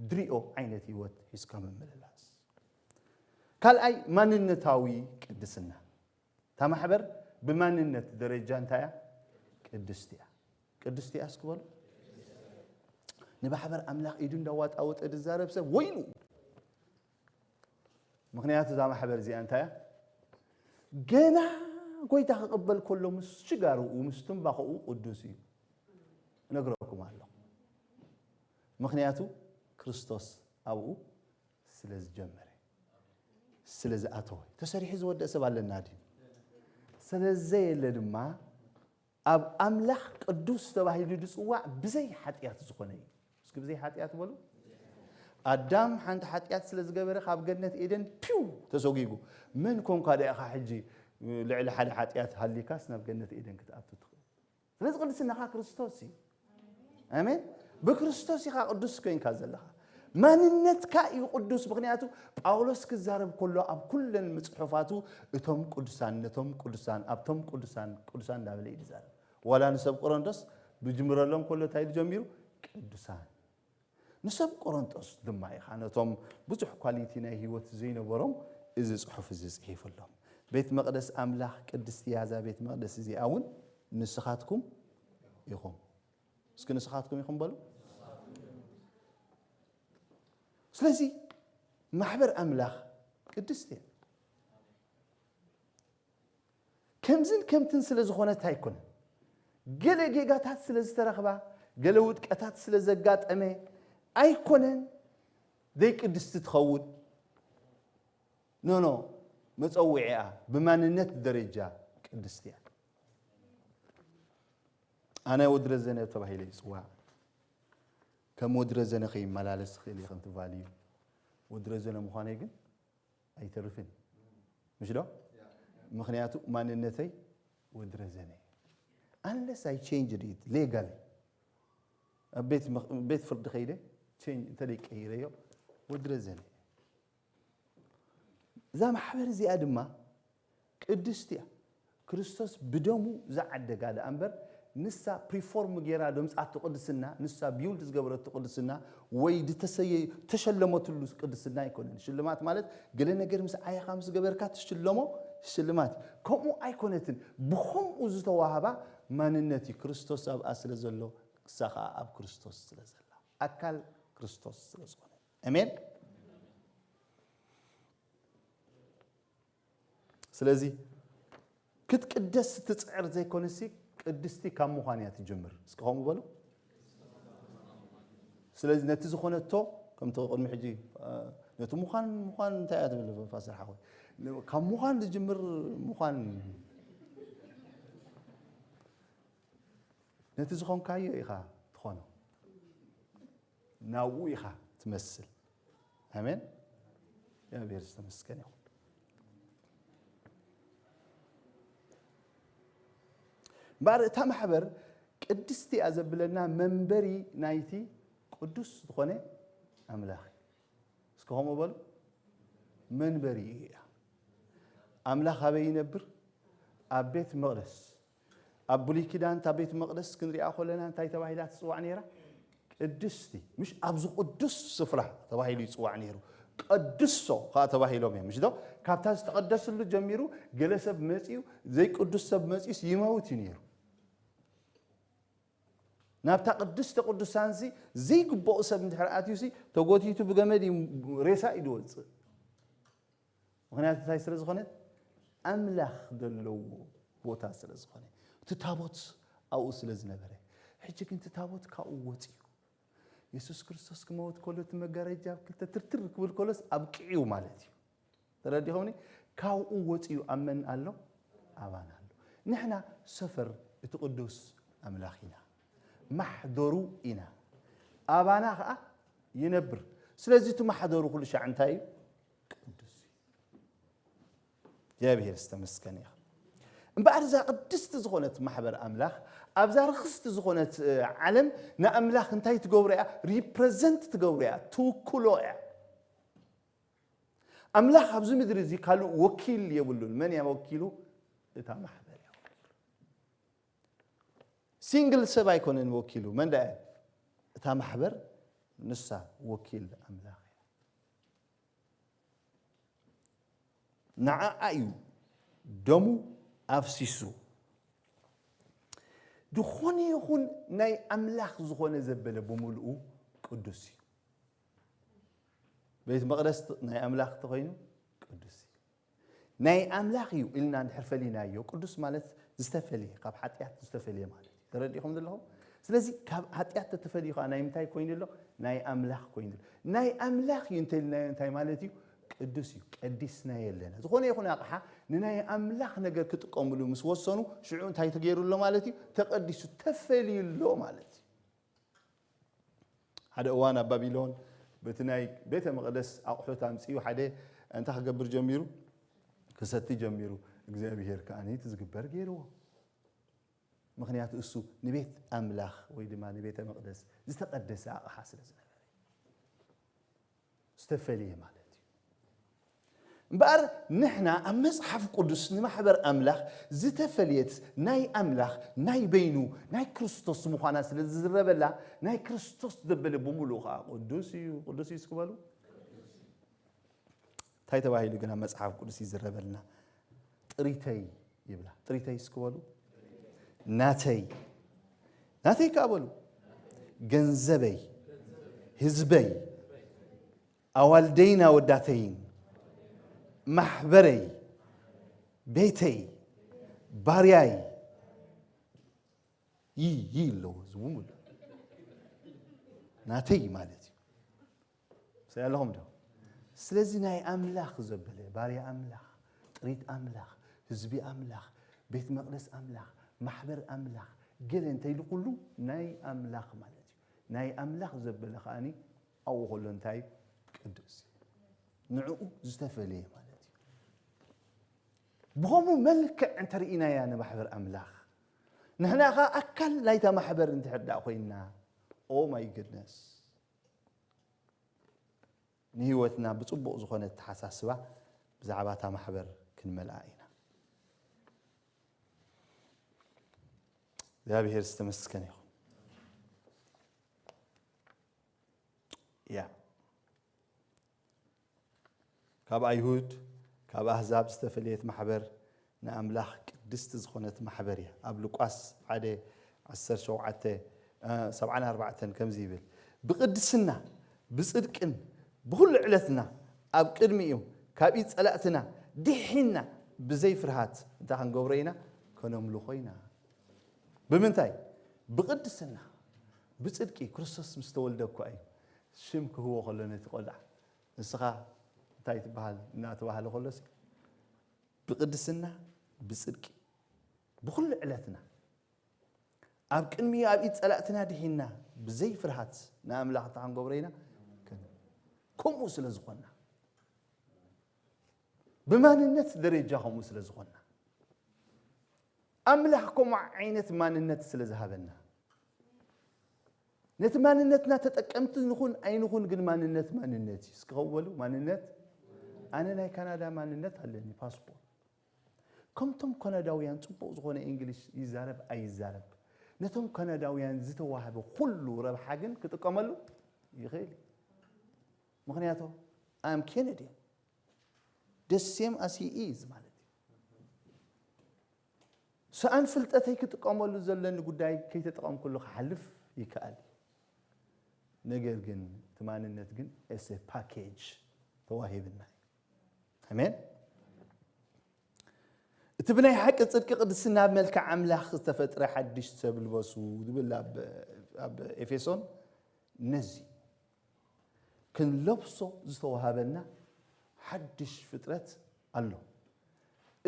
ድርእዮ ዓይነት ህይወት ሒዝካ ምምልላስ። ካልኣይ ማንነታዊ ቅድስና። እታ ማሕበር ብማንነት ደረጃ እንታይ እያ? ቅድስቲ እያ። ቅድስቲ እያ እስኪ በሉ። ንማሕበር ኣምላኽ ኢዱ እንዳዋጣወጠ ዝዛረብ ሰብ ወይሉ። ምኽንያቱ እዛ ማሕበር እዚኣ እንታይ እያ? ገና ጎይታ ክቕበል ከሎ ምስ ሽጋርኡ ምስ ትንባኾኡ ቅዱስ እዩ። እነግረኩም ኣለኹ። ምኽንያቱ ክርስቶስ ኣብኡ ስለ ዝጀመረ፣ ስለ ዝኣተወ። ተሰሪሑ ዝወደእ ሰብ ኣለና ድዩ? ስለ ዘየለ ድማ ኣብ ኣምላኽ ቅዱስ ተባሂሉ ዝጽዋዕ ብዘይ ሓጢኣት ዝኾነ እዩ። እስኪ ብዘይ ሓጢኣት በሉ። ኣዳም ሓንቲ ሓጢኣት ስለ ዝገበረ ካብ ገነት ኤደን ፒው ተሰጒጉ። መን ኮንካ ደኣ ኢኻ ሕጂ ልዕሊ ሓደ ሓጢኣት ሃሊካስ ናብ ገነት ኤደን ክትኣቱ ትኽእል? ስለዚ ቅድስናኻ ክርስቶስ እዩ። ኣሜን። ብክርስቶስ ኢኻ ቅዱስ ኮይንካ ዘለኻ። ማንነትካ እዩ ቅዱስ። ምኽንያቱ ጳውሎስ ክዛረብ ከሎ ኣብ ኩለን ምጽሑፋቱ እቶም ቅዱሳን ነቶም ቅዱሳን ኣብቶም ቅዱሳን ቅዱሳን እንዳበለ እዩ ዝዛረብ። ዋላ ንሰብ ቆሮንቶስ ብጅምረሎም ከሎ እንታይ ኢሉ ጀሚሩ? ቅዱሳን። ንሰብ ቆሮንቶስ ድማ ኢኻ ነቶም ብዙሕ ኳሊቲ ናይ ህይወት ዘይነበሮም እዚ ጽሑፍ እዚ ጽሒፉሎም። ቤት መቕደስ ኣምላኽ ቅድስቲ እያ እዛ ቤት መቕደስ እዚኣ እውን ንስኻትኩም ኢኹም። እስኪ ንስኻትኩም ኢኹም በሉ። ስለዚ ማሕበር ኣምላኽ ቅድስቲ እያ። ከምዝን ከምትን ስለ ዝኾነት ኣይኮነን። ገለ ጌጋታት ስለ ዝተረኽባ፣ ገለ ውድቀታት ስለ ዘጋጠመ ኣይኮነን ዘይቅድስቲ ትኸውን። ኖ ኖ፣ መጸውዒኣ ብማንነት ደረጃ ቅድስቲ እያ። ኣነ ወዲ ረዘነ ተባሂለ ይጽዋዕ። ከም ወዲ ረዘነ ከይመላለስ ይኽእል እየ፣ ከምቲ ቫልዩ ወዲ ረዘነ ምዃነይ ግን ኣይተርፍን። ምሽ ዶ? ምኽንያቱ ማንነተይ ወዲ ረዘነ እዩ። Unless I change it legally፣ ኣብ ቤት መኽ-፣ ቤት ፍርዲ ከይደ ቼንጅ እንተ ደይ ቀይረዮ ወዲ ረዘነ እየ። እዛ ማሕበር እዚኣ ድማ ቅድስቲ እያ። ክርስቶስ ብደሙ ዝዓደጋ ደኣ እምበር ንሳ ፕሪፎርም ጌራ ደምጻቱ ቅድስና፣ ንሳ ቢውልድ ዝገበረቱ ቅድስና ወይ ዝተሰየ-፣ ተሸለመትሉ ቅድስና ኣይኮነን። ሽልማት ማለት ገለ ነገር ምስ ዓየኻ ምስ ገበርካ ትሽለሞ ሽልማት እዩ። ከምኡ ኣይኮነትን። ብኸምኡ ዝተዋህባ ማንነት እዩ። ክርስቶስ ኣብኣ ስለ ዘሎ፣ ንሳ ኸኣ ኣብ ክርስቶስ ስለ ዘላ፣ ኣካል ክርስቶስ ስለ ዝኾነ። ኣሜን። ስለዚ ክትቅደስ ትጽዕር ዘይኮነሲ ቅድስቲ ካብ ምዃን እያ ትጅምር። እስኪ ከምኡ በሉ። ስለዚ ነቲ ዝኾነቶ ከምቲ ቅድሚ ሕጂ፣ እ፣ ነቲ ምዃን፣ ምዃን እንታይ እያ ትብል ፓስተር ሓወይ? ካብ ምዃን ዝጅምር ምዃን፣ ነቲ ዝኾንካዮ ኢኻ ትኾኖ። ናብኡ ኢኻ ትመስል። ኣሜን። እግዚኣብሔር ዝተመስገነ ይኹን። እምበኣር እታ ማሕበር ቅድስቲ እያ ዘብለና መንበሪ ናይቲ ቅዱስ ዝኾነ ኣምላኽ እዩ። እስኪ ከምኡ በሉ። መንበሪ እያ። ኣምላኽ ኣበይ ይነብር? ኣብ ቤት መቕደስ። ኣብ ብሉይ ኪዳን እታ ቤት መቕደስ ክንሪኣ ከለና እንታይ ተባሂላ ትጽዋዕ ነይራ? ቅድስቲ። ምሽ ኣብዚ ቅዱስ ስፍራ ተባሂሉ ይጽዋዕ ነይሩ። ቀድሶ ከኣ ተባሂሎም እዮም። ምሽ ዶ? ካብታ ዝተቐደስሉ ጀሚሩ ገለ ሰብ መጺኡ፣ ዘይቅዱስ ሰብ መጺኡስ ይመውት እዩ ነይሩ። ናብታ ቅድስተ ቅዱሳንሲ ዘይግብኦ ሰብ እንድሕር ኣትዩሲ ተጎቲቱ ብገመድ እዩ፣ ሬሳ እዩ ዝወጽእ። ምኽንያቱ እንታይ ስለ ዝኾነ? ኣምላኽ ዘለዎ ቦታ ስለ ዝኾነ። እቲ ታቦት ኣብኡ ስለ ዝነበረ። ሕጂ ግን እቲ ታቦት ካብኡ ወጺኡ። የሱስ ክርስቶስ ክመውት ከሎ እቲ መጋረጃ ኣብ ክልተ ትርትር ክብል ከሎስ ኣብቂዑ ማለት እዩ። ተረዲኹምኒ? ካብኡ ወጺኡ ኣብ መን ኣሎ? ኣባና ኣሎ። ንሕና ሰፈር እቲ ቅዱስ ኣምላኽ ኢና። ማሕደሩ ኢና። ኣባና ኸኣ ይነብር። ስለዚ እቲ ማሕደሩ ኩሉ ሻዕ እንታይ እዩ? ቅዱስ እዩ። እግዚኣብሔር ዝተመስገነ ይኹን። እምበኣር እዛ ቅድስቲ ዝኾነት ማሕበር ኣምላኽ ኣብዛ ርኽስቲ ዝኾነት፣ እ፣ ዓለም ንኣምላኽ እንታይ ትገብሮ እያ? ሪፕረዘንት ትገብሮ እያ፣ ትውክሎ እያ። ኣምላኽ ኣብዚ ምድሪ እዚ ካልእ ወኪል የብሉን። መን እያ ወኪሉ? እታ ማሕበር እያ ወኪሉ። ሲንግል ሰብ ኣይኮነን ወኪሉ። መን ደኣ እያ? እታ ማሕበር ንሳ ወኪል ኣምላኽ እያ። ንዓኣ እዩ ደሙ ኣፍሲሱ። ዝኾነ ይኹን ናይ ኣምላኽ ዝኾነ ዘበለ ብምልኡ ቅዱስ እዩ። ቤት መቕደስ ናይ ኣምላኽ ተኾይኑ ቅዱስ እዩ። ናይ ኣምላኽ እዩ ኢልና እንድሕር ፈሊናዮ፣ ቅዱስ ማለት ዝተፈልየ፣ ካብ ሓጢኣት ዝተፈልየ ማለት እዩ። ተረዲእኹም ዘለኹም? ስለዚ ካብ ሓጢኣት ተተፈልዩ ከዓ ናይ ምንታይ ኮይኑ ኣሎ? ናይ ኣምላኽ ኮይኑ ኣሎ። ናይ ኣምላኽ እዩ እንተልናዮ እንታይ ማለት እዩ? ቅዱስ እዩ። ቀዲስናዮ ኣለና። ዝኾነ ይኹን ኣቕሓ ንናይ ኣምላኽ ነገር ክጥቀምሉ ምስ ወሰኑ፣ ሽዑ እንታይ ተገይሩ ኣሎ ማለት እዩ? ተቐዲሱ፣ ተፈልዩ ኣሎ ማለት እዩ። ሓደ እዋን ኣብ ባቢሎን በቲ ናይ ቤተ መቕደስ ኣቑሑት ኣምጺኡ ሓደ እንታይ ክገብር ጀሚሩ? ክሰቲ ጀሚሩ። እግዚኣብሄር ከኣ ነቲ ዝግበር ገይርዎ። ምኽንያቱ እሱ ንቤት ኣምላኽ ወይ ድማ ንቤተ መቕደስ ዝተቐደሰ ኣቕሓ ስለ ዝነበረ። ዝተፈልየ ማለት እዩ። እምበኣር ንሕና ኣብ መጽሓፍ ቅዱስ ንማሕበር ኣምላኽ ዝተፈልየት ናይ ኣምላኽ ናይ በይኑ ናይ ክርስቶስ ምዃና ስለ ዝዝረበላ ናይ ክርስቶስ ዘበለ ብምሉኡ ከዓ ቅዱስ እዩ፣ ቅዱስ እዩ እስኪ በሉ። እንታይ ተባሂሉ ግን ኣብ መጽሓፍ ቅዱስ ይዝረበልና? ጥሪተይ ይብላ። ጥሪተይ እስኪ በሉ። ናተይ፣ ናተይ ከኣ በሉ። ገንዘበይ፣ ህዝበይ፣ ኣዋልደይን ኣወዳተይን፣ ማሕበረይ፣ ቤተይ፣ ባርያይ፣ ይ ይ ኣለዎ እዚ ብምሉ ናተይ ማለት እዩ። ሰይ ኣለኹም ዶ? ስለዚ ናይ ኣምላኽ ዘበለ ባርያ ኣምላኽ፣ ጥሪት ኣምላኽ፣ ህዝቢ ኣምላኽ፣ ቤት መቕደስ ኣምላኽ፣ ማሕበር ኣምላኽ፣ ገለ እንተይሉ ኩሉ ናይ ኣምላኽ ማለት እዩ። ናይ ኣምላኽ ዘበለ ከኣኒ ኣብኡ ከሎ እንታይ ቅዱስ እዩ። ንዕኡ ዝተፈለየ ማለት እዩ። ብኸምኡ መልክዕ እንተርኢናያ ንማሕበር ኣምላኽ፣ ንሕና ኸዓ ኣካል ናይታ ማሕበር እንድሕር ደኣ ኮይንና፣ ኦ ማይ ግድነስ፣ ንህይወትና ብጽቡቕ ዝኾነ ኣተሓሳስባ ብዛዕባ እታ ማሕበር ክንመልኣ ኢና። እግዚኣብሔር ዝተመስገነ ይኹን። ያ ካብ ኣይሁድ ካብ ኣህዛብ ዝተፈለየት ማሕበር ንኣምላኽ ቅድስቲ ዝኾነት ማሕበር እያ። ኣብ ሉቃስ ሓደ ዓሰርተ ሸውዓተ ሰብዓን ኣርባዕተን ከምዚ ይብል፣ ብቅድስና ብጽድቅን ብኹሉ ዕለትና ኣብ ቅድሚኡ ካብ ኢድ ጸላእትና ድሒና ብዘይ ፍርሃት እንታይ ክንገብሮ ኢና? ከነምልኾ ኢና። ብምንታይ? ብቅድስና ብጽድቂ። ክርስቶስ ምስ ተወልደ እኳ እዩ ሽም ክህቦ ከሎ ነቲ ቆልዓ፣ ንስኻ እንታይ ትበሃል እናተባህለ ከሎሲ፣ ብቅድስና ብጽድቂ ብኹሉ ዕለትና ኣብ ቅድሚኡ ኣብ ኢድ ጸላእትና ድሒና ብዘይ ፍርሃት ንኣምላኽ እንታይ ክንገብሮ ኢና? ከምኡ ስለ ዝኾንና፣ ብማንነት ደረጃ ከምኡ ስለ ዝኾንና፣ ኣምላኽ ከምኡ ዓይነት ማንነት ስለ ዝሃበና፣ ነቲ ማንነትና ተጠቀምቲ ንኹን ኣይንኹን ግን ማንነት ማንነት እዩ። እስኪ ከው በሉ፣ ማንነት። ኣነ ናይ ካናዳ ማንነት ኣለኒ፣ ፓስፖርት። ከምቶም ካናዳውያን ጽቡቕ ዝኾነ እንግሊሽ ይዛረብ ኣይዛረብ፣ ነቶም ካናዳውያን ዝተዋህበ ኩሉ ረብሓ ግን ክጥቀመሉ ይኽእል እዩ። ምኽንያቱ ኣም ኬነድያን፣ the same as he is ማለት እዩ። ሰኣን ፍልጠተይ ክጥቀመሉ ዘለኒ ጉዳይ ከይተጠቐምኩሉ ክሓልፍ ይከኣል እዩ። ነገር ግን እቲ ማንነት ግን as a package ተዋሂብና እዩ። ኣሜን። እቲ ብናይ ሓቂ ጽድቂ ቅድስና ኣብ መልክዕ ኣምላኽ ዝተፈጥረ ሓድሽ ሰብ ልበሱ ዝብል ኣብ፣ ኣብ ኤፌሶን ነዚ ክንለብሶ ዝተዋሃበና ሓድሽ ፍጥረት ኣሎ።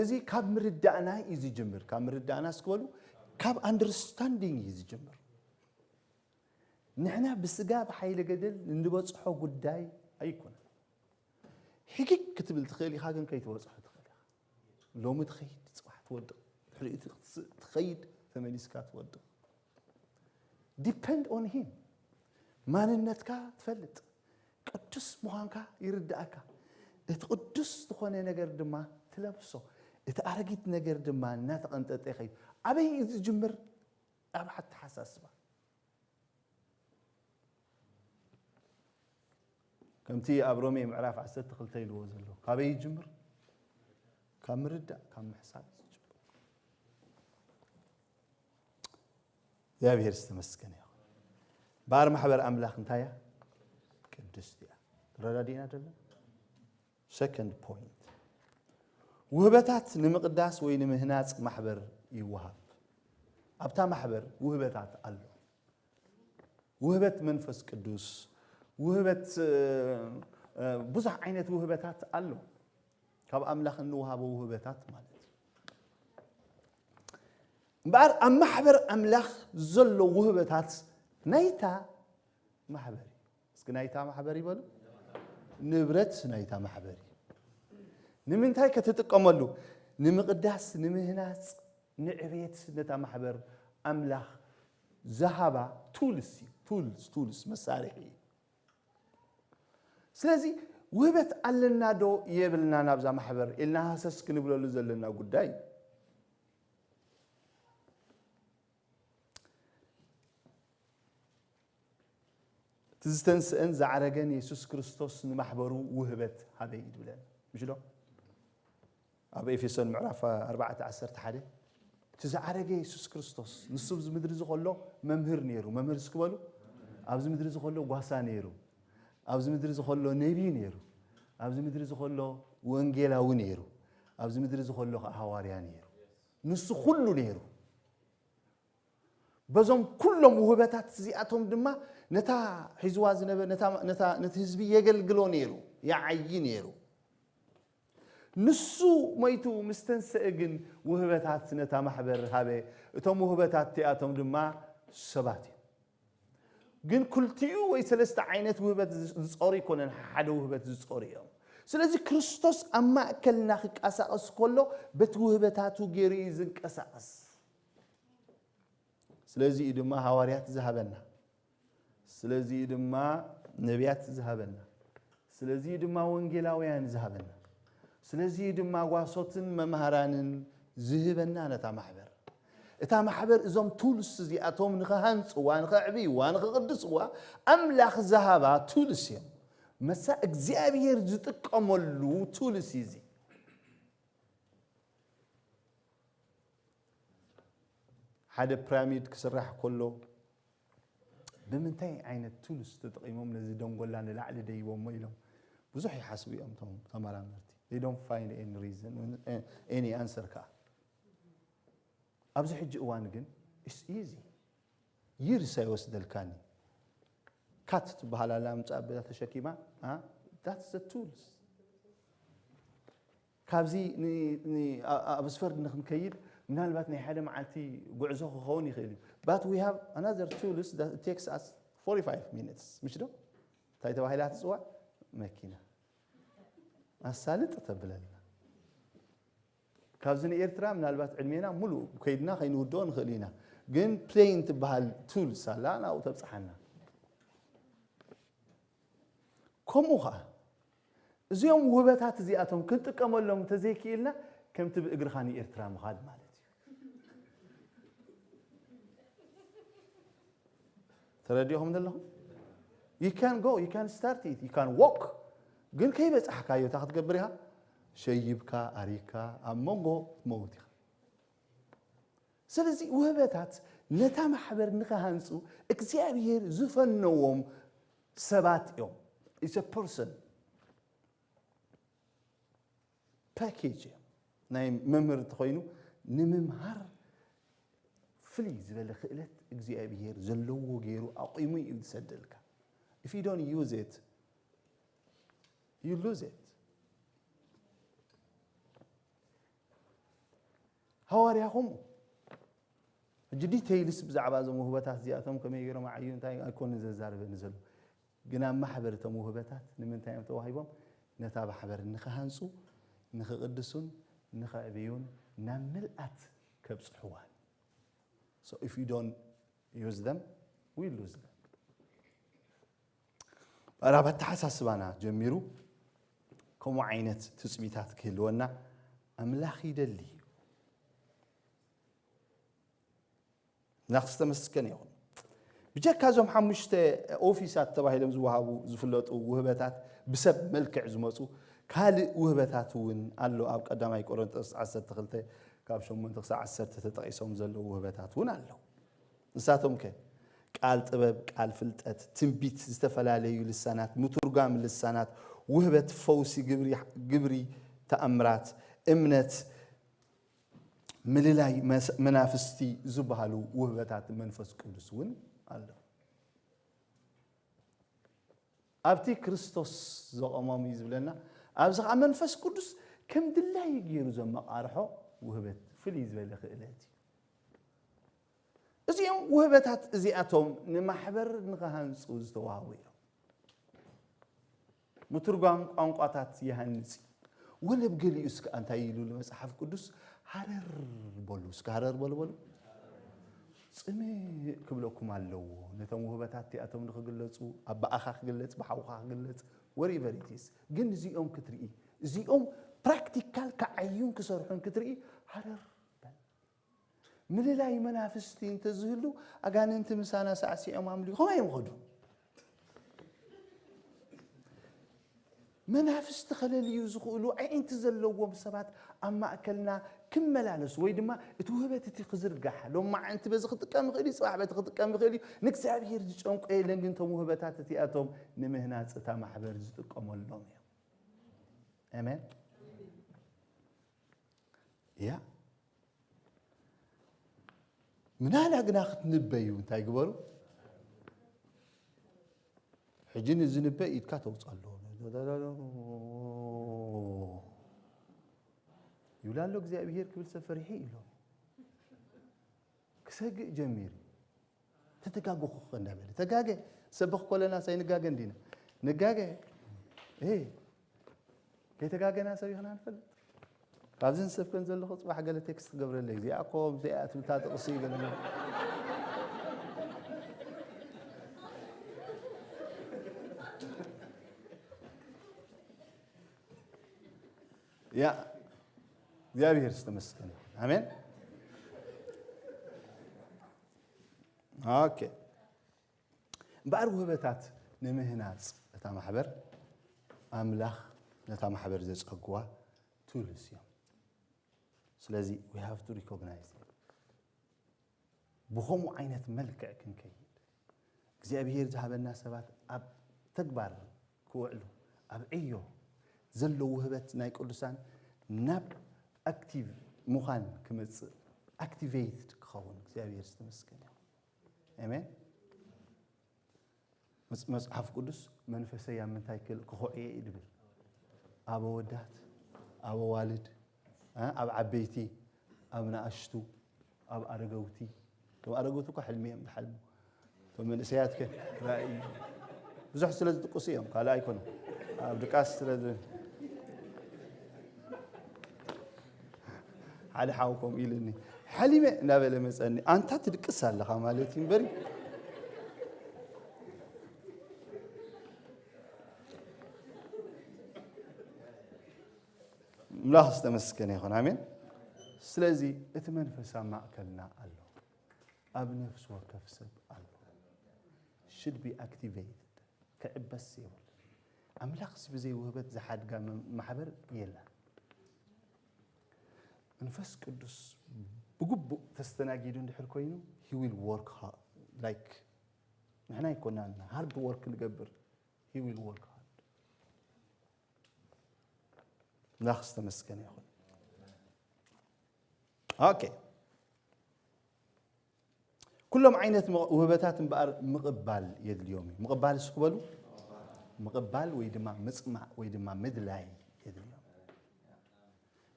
እዚ ካብ ምርዳእና እዩ ዝጅምር። ካብ ምርዳእና እስኪ በሉ፣ ካብ ኣንደርስታንዲንግ እዩ ዝጅምር። ንሕና ብስጋ ብሓይሊ ገደል እንበጽሖ ጉዳይ ኣይኮነን። ሕግግ ክትብል ትኽእል ኢኻ፣ ግን ከይትበጽሖ ትኽእል ኢኻ። ሎሚ ትኸይድ፣ ጽባሕ ትወድቕ። ድሕሪኡ ትኸይድ፣ ተመሊስካ ትወድቕ። ዲፐንድ ኦን ሂም። ማንነትካ ትፈልጥ፣ ቅዱስ ምዃንካ ይርድኣካ። እቲ ቅዱስ ዝኾነ ነገር ድማ ትለብሶ፣ እቲ ኣረጊት ነገር ድማ እናተቐንጠጠ ይኸይድ። ኣበይ እዩ ዝጅምር? ኣብ ኣተሓሳስባ። ከምቲ ኣብ ሮሜ ምዕራፍ ዓሰርተ ክልተ ኢልዎ ዘሎ፣ ካበይ ይጅምር? ካብ ምርዳእ፣ ካብ ምሕሳብ እዩ ዝጅምር። እግዚኣብሔር ዝተመስገነ ይኹን። እምበኣር ማሕበር ኣምላኽ እንታይ እያ? ስድስት እያ። ተረዳዲእና ደለ? Second point፣ ውህበታት ንምቕዳስ ወይ ንምህናጽ ማሕበር ይወሃብ። ኣብታ ማሕበር ውህበታት ኣሎ። ውህበት መንፈስ ቅዱስ፣ ውህበት ብዙሕ ዓይነት ውህበታት ኣሎ። ካብ ኣምላኽ እንወሃቦ ውህበታት ማለት እዩ። እምበኣር ኣብ ማሕበር ኣምላኽ ዘሎ ውህበታት ናይታ ማሕበር እዩ። እስኪ ናይታ ማሕበር ይበሉ። ንብረት ናይታ ማሕበር እዩ። ንምንታይ ከተጥቀመሉ? ንምቕዳስ፣ ንምህናፅ፣ ንዕቤት ነታ ማሕበር ኣምላኽ ዝሃባ ቱልስ እዩ። ቱልስ ቱልስ መሳርሒ እዩ። ስለዚ ውህበት ኣለና ዶ የብልና ናብዛ ማሕበር ኢልና ሃሰስ ክንብለሉ ዘለና ጉዳይ እዩ። እቲ ዝተንስአን ዝዓረገን የሱስ ክርስቶስ ንማሕበሩ ውህበት ሃበ እዩ ዝብለና ምሽ ዶ? ኣብ ኤፌሶን ምዕራፍ ኣርባዕተ ዓሰርተ ሓደ እቲ ዝዓረገ የሱስ ክርስቶስ ንሱ ኣብዚ ምድሪ ዝኸሎ መምህር ነይሩ። መምህር እስኪ በሉ። ኣብዚ ምድሪ ዝኸሎ ጓሳ ነይሩ። ኣብዚ ምድሪ ዝኸሎ ነቢይ ነይሩ። ኣብዚ ምድሪ ዝኸሎ ወንጌላዊ ነይሩ። ኣብዚ ምድሪ ዝኸሎ ከዓ ሃዋርያ ነይሩ። ንሱ ኩሉ ነይሩ። በዞም ኩሎም ውህበታት እዚኣቶም ድማ ነታ ሒዝዋ ዝነበ ነታ ነታ ነቲ ህዝቢ የገልግሎ ነይሩ፣ ይዓዪ ነይሩ። ንሱ ሞይቱ ምስ ተንሰአ ግን ውህበታት ነታ ማሕበር ሃበ። እቶም ውህበታት እቲኣቶም ድማ ሰባት እዮም። ግን ክልቲኡ ወይ ሰለስተ ዓይነት ውህበት ዝጾሩ ኣይኮነን፣ ሓደ ውህበት ዝጾሩ እዮም። ስለዚ ክርስቶስ ኣብ ማእከልና ክቀሳቐስ ከሎ በቲ ውህበታቱ ገይሩ እዩ ዝንቀሳቐስ። ስለዚ እዩ ድማ ሃዋርያት ዝሃበና። ስለዚ እዩ ድማ ነቢያት ዝሃበና። ስለዚ እዩ ድማ ወንጌላውያን ዝሃበና። ስለዚ እዩ ድማ ጓሶትን መምሃራንን ዝህበና ነታ ማሕበር። እታ ማሕበር እዞም ቱልስ እዚኣቶም ንኽሃንፅዋ፣ ንኸዕብይዋ፣ ንኽቕድስዋ ኣምላኽ ዝሃባ ቱልስ እዮም። መሳ እግዚኣብሔር ዝጥቀመሉ ቱልስ እዩ እዚ። ሓደ ፒራሚድ ክስራሕ ከሎ ብምንታይ ዓይነት ቱልስ ተጠቒሞም ነዚ ደንጎላ ንላዕሊ ደይቦሞ ኢሎም ብዙሕ ይሓስቡ እዮም እቶም ተመራመርቲ። They don't find any reason, any answer ከዓ። ኣብዚ ሕጂ እዋን ግን it's easy። ይርስ ኣይወስደልካን እዩ። ካት ትበሃል ኣላ ምጻእ ኣቢላ ተሸኪማ። That's the tools። ካብዚ ኣብ ስፈርድ ንክንከይድ ምናልባት ናይ ሓደ መዓልቲ ጉዕዞ ክኸውን ይኽእል እዩ። But we have another tools that takes us forty-five minutes ምሽ ዶ? እንታይ ተባሂላ ትፅዋዕ? መኪና ኣሳልጥ ተብለልና። ካብዚ ንኤርትራ ምናልባት ዕድሜና ሙሉእ ከይድና ከይንውድኦ ንኽእል ኢና። ግን ፕሌን ትበሃል ቱልስ ኣላ ናብኡ ተብፅሓና። ከምኡ ኸዓ እዚኦም ውህበታት እዚኣቶም ክንጥቀመሎም እንተዘይክኢልና ከምቲ ብእግርኻ ንኤርትራ ምኻድ ማለት እዩ። ተረዲኹም ዘለኹም? You can go, you can start it, you can walk። ግን ከይበጻሕካዮ እንታይ ክትገብር ኢኻ? ሸይብካ ኣሪካ ኣብ መንጎ ትመውት ኢኻ። ስለዚ ውህበታት ነታ ማሕበር ንኽሃንፁ እግዚኣብሔር ዝፈነዎም ሰባት እዮም። It's a person። ፓኬጅ እዮም። ናይ መምህር እንተኾይኑ ንምምሃር ፍልይ ዝበለ ክእለት እግዚኣብሔር ዘለዎ ገይሩ ኣቑሙ እዩ ዝሰደልካ። If you don't use it, you lose it። ሃዋርያ ከምኡ ሕጂ ዲቴይልስ ብዛዕባ እዞም ውህበታት እዚኣቶም ከመይ ገይሮም ዓዩ እንታይ ኣይኮንን ዘዛርበኒ ዘሎ። ግን ኣብ ማሕበር እቶም ውህበታት ንምንታይ እዮም ተዋሂቦም? ነታ ማሕበር ንኽሃንፁ፣ ንኽቕድሱን ንኽዕብዩን ናብ ምልኣት ከብፅሕዋን። So if you don't use them, we lose them። ኣብ ኣተሓሳስባና ጀሚሩ ከምኡ ዓይነት ትፅቢታት ክህልወና ኣምላኽ ይደሊ እዩ። ኣምላኽ ዝተመስገነ ይኹን። ብጀካ እዞም ሓሙሽተ ኦፊሳት ተባሂሎም ዝወሃቡ ዝፍለጡ ውህበታት ብሰብ መልክዕ ዝመፁ ካልእ ውህበታት እውን ኣሎ። ኣብ ቀዳማይ ቆሮንቶስ ዓሰርተ ክልተ ካብ ሸሞንተ ክሳብ ዓሰርተ ተጠቒሶም ዘለዉ ውህበታት እውን ኣለዉ። ንሳቶም ከ ቃል ጥበብ፣ ቃል ፍልጠት፣ ትንቢት፣ ዝተፈላለዩ ልሳናት፣ ምትርጓም ልሳናት፣ ውህበት ፈውሲ፣ ግብሪ፣ ግብሪ ተኣምራት፣ እምነት፣ ምልላይ መስ-፣ መናፍስቲ ዝበሃሉ ውህበታት መንፈስ ቅዱስ እውን ኣሎ። ኣብቲ ክርስቶስ ዘቐሞም እዩ ዝብለና። ኣብዚ ኸዓ መንፈስ ቅዱስ ከም ድላዩ ገይሩ ዘመቓርሖ ውህበት፣ ፍልይ ዝበለ ክእለት እዩ። እዚኦም ውህበታት እዚኣቶም ንማሕበር ንኽሃንጹ ዝተዋህቡ እዮም። ምትርጓም ቋንቋታት ይሃንጽ እዩ። ወለ ኣብ ገሊኡ እስከ እንታይ ኢሉ መጽሓፍ ቅዱስ? ሃረር በሉ፣ እስከ ሃረር በሉ በሉ። ጽምእ ክብለኩም ኣለዎ። ነቶም ውህበታት እቲኣቶም ንኽግለጹ፣ ኣብ ብኣኻ ክግለጽ፣ ብሓውኻ ክግለጽ፣ whatever it is። ግን እዚኦም ክትርኢ፣ እዚኦም ፕራክቲካል ክዓዩን ክሰርሑን ክትርኢ፣ ሃረር በል። ምልላይ መናፍስቲ እንተዝህሉ፣ ኣጋንንቲ ምሳና ሳዕሲዖም ኣምሊኾም እዮም ይኸዱ። መናፍስቲ ከለልዩ ዝኽእሉ ኣዒንቲ ዘለዎም ሰባት ኣብ ማእከልና ክመላለሱ ወይ ድማ እቲ ውህበት እቲ ክዝርጋሕ፣ ሎማዓንቲ በዚ ክጥቀም ይኽእል እዩ፣ ጽባሕ በቲ ክጥቀም ይኽእል እዩ። ንእግዚኣብሔር ዝጨንቆ የለን፣ ግን እቶም ውህበታት እቲኣቶም ንምህናጽ እታ ማሕበር ዝጥቀመሎም እዮም። ኣሜን። ያ ምናዳ ግና ክትንበዩ እንታይ ግበሩ? ሕጂ ንዝንበ ኢድካ ተውፅኣሎ ይብላ ኣሎ እግዚኣብሔር ክብል ሰብ ፈሪሐ ኢሎም ክሰግእ ጀሚሩ። ተተጋገኹ እንዳበለ ተጋገ ሰበኽ ኮለና ሳይ ንጋገ እንዲና ንጋገ እ ከይተጋገና ሰብ ኢኽና ንፈልጥ። ካብዚ ንሰብከን ዘለኹ ጽባሕ ገለ ቴክስት ክገብረለይ እዚኣ እኮ ምስኣ ትምታ ጥቕሲ ገለ ያ እግዚኣብሔር ዝተመስገነ ይሁን። ኣሜን። ኦኬ። እምበኣር ውህበታት ንምህናጽ እታ ማሕበር ኣምላኽ ነታ ማሕበር ዘጸግዋ ቱልስ እዮም። ስለዚ we have to recognize ብኸምኡ ዓይነት መልክዕ ክንከይድ እግዚኣብሔር ዝሃበና ሰባት ኣብ ተግባር ክውዕሉ ኣብ ዕዮ ዘሎ ውህበት ናይ ቅዱሳን ናብ ኣክቲቭ ምዃን ክመጽእ ኣክቲቬትድ ክኸውን እግዚኣብሔር ዝተመስገነ ይኹን። ኣሜን። መጽ-፣ መጽሓፍ ቅዱስ መንፈሰይ ኣብ ምንታይ ክል-፣ ክኹዕየ እዩ ድብል? ኣብ ኣወዳት፣ ኣብ ኣዋልድ፣ እ፣ ኣብ ዓበይቲ፣ ኣብ ንኣሽቱ፣ ኣብ ኣረገውቲ። እቶም ኣረገውቲ እኮ ሕልሚ እዮም ዝሓልሙ። እቶም መንእሰያት ከ ራእይ ብዙሕ ስለ ዝጥቅሱ እዮም፣ ካልእ ኣይኮኑን። ኣብ ድቃስ ስለ ዝ-፣ ሓደ ሓው ከምኡ ኢሉኒ፣ "ሓሊመ" እናበለ መጸኒ፣ "ኣንታ ትድቅስ ኣለኻ ማለት እዩ እምበሪ?" ኣምላኽ ዝተመስገነ ይኹን። ኣሜን። ስለዚ እቲ መንፈስ ኣብ ማእከልና ኣሎ፣ ኣብ ነፍሲ ወከፍ ሰብ ኣሎ። Should be activated፣ ክዕበስ የብሉ። ኣምላኽስ ብዘይ ውህበት ዝሓድጋ መ-፣ ማሕበር የላን። መንፈስ ቅዱስ ብግቡእ ተስተናጊዱ እንድሕር ኮይኑ፣ he will work hard። Like፣ ንሕና ኣይኮናን ሃርድ ወርክ ንገብር፣ he will work hard። ኣምላኽ ዝተመስገነ ይኹን። ኦኬ። ኩሎም ዓይነት ም-፣ ውህበታት እምበኣር ምቕባል የድልዮም እዩ። ምቕባል እስኪ በሉ። ምቕባል ወይ ድማ ምጽማእ ወይ ድማ ምድላይ የድልዮም።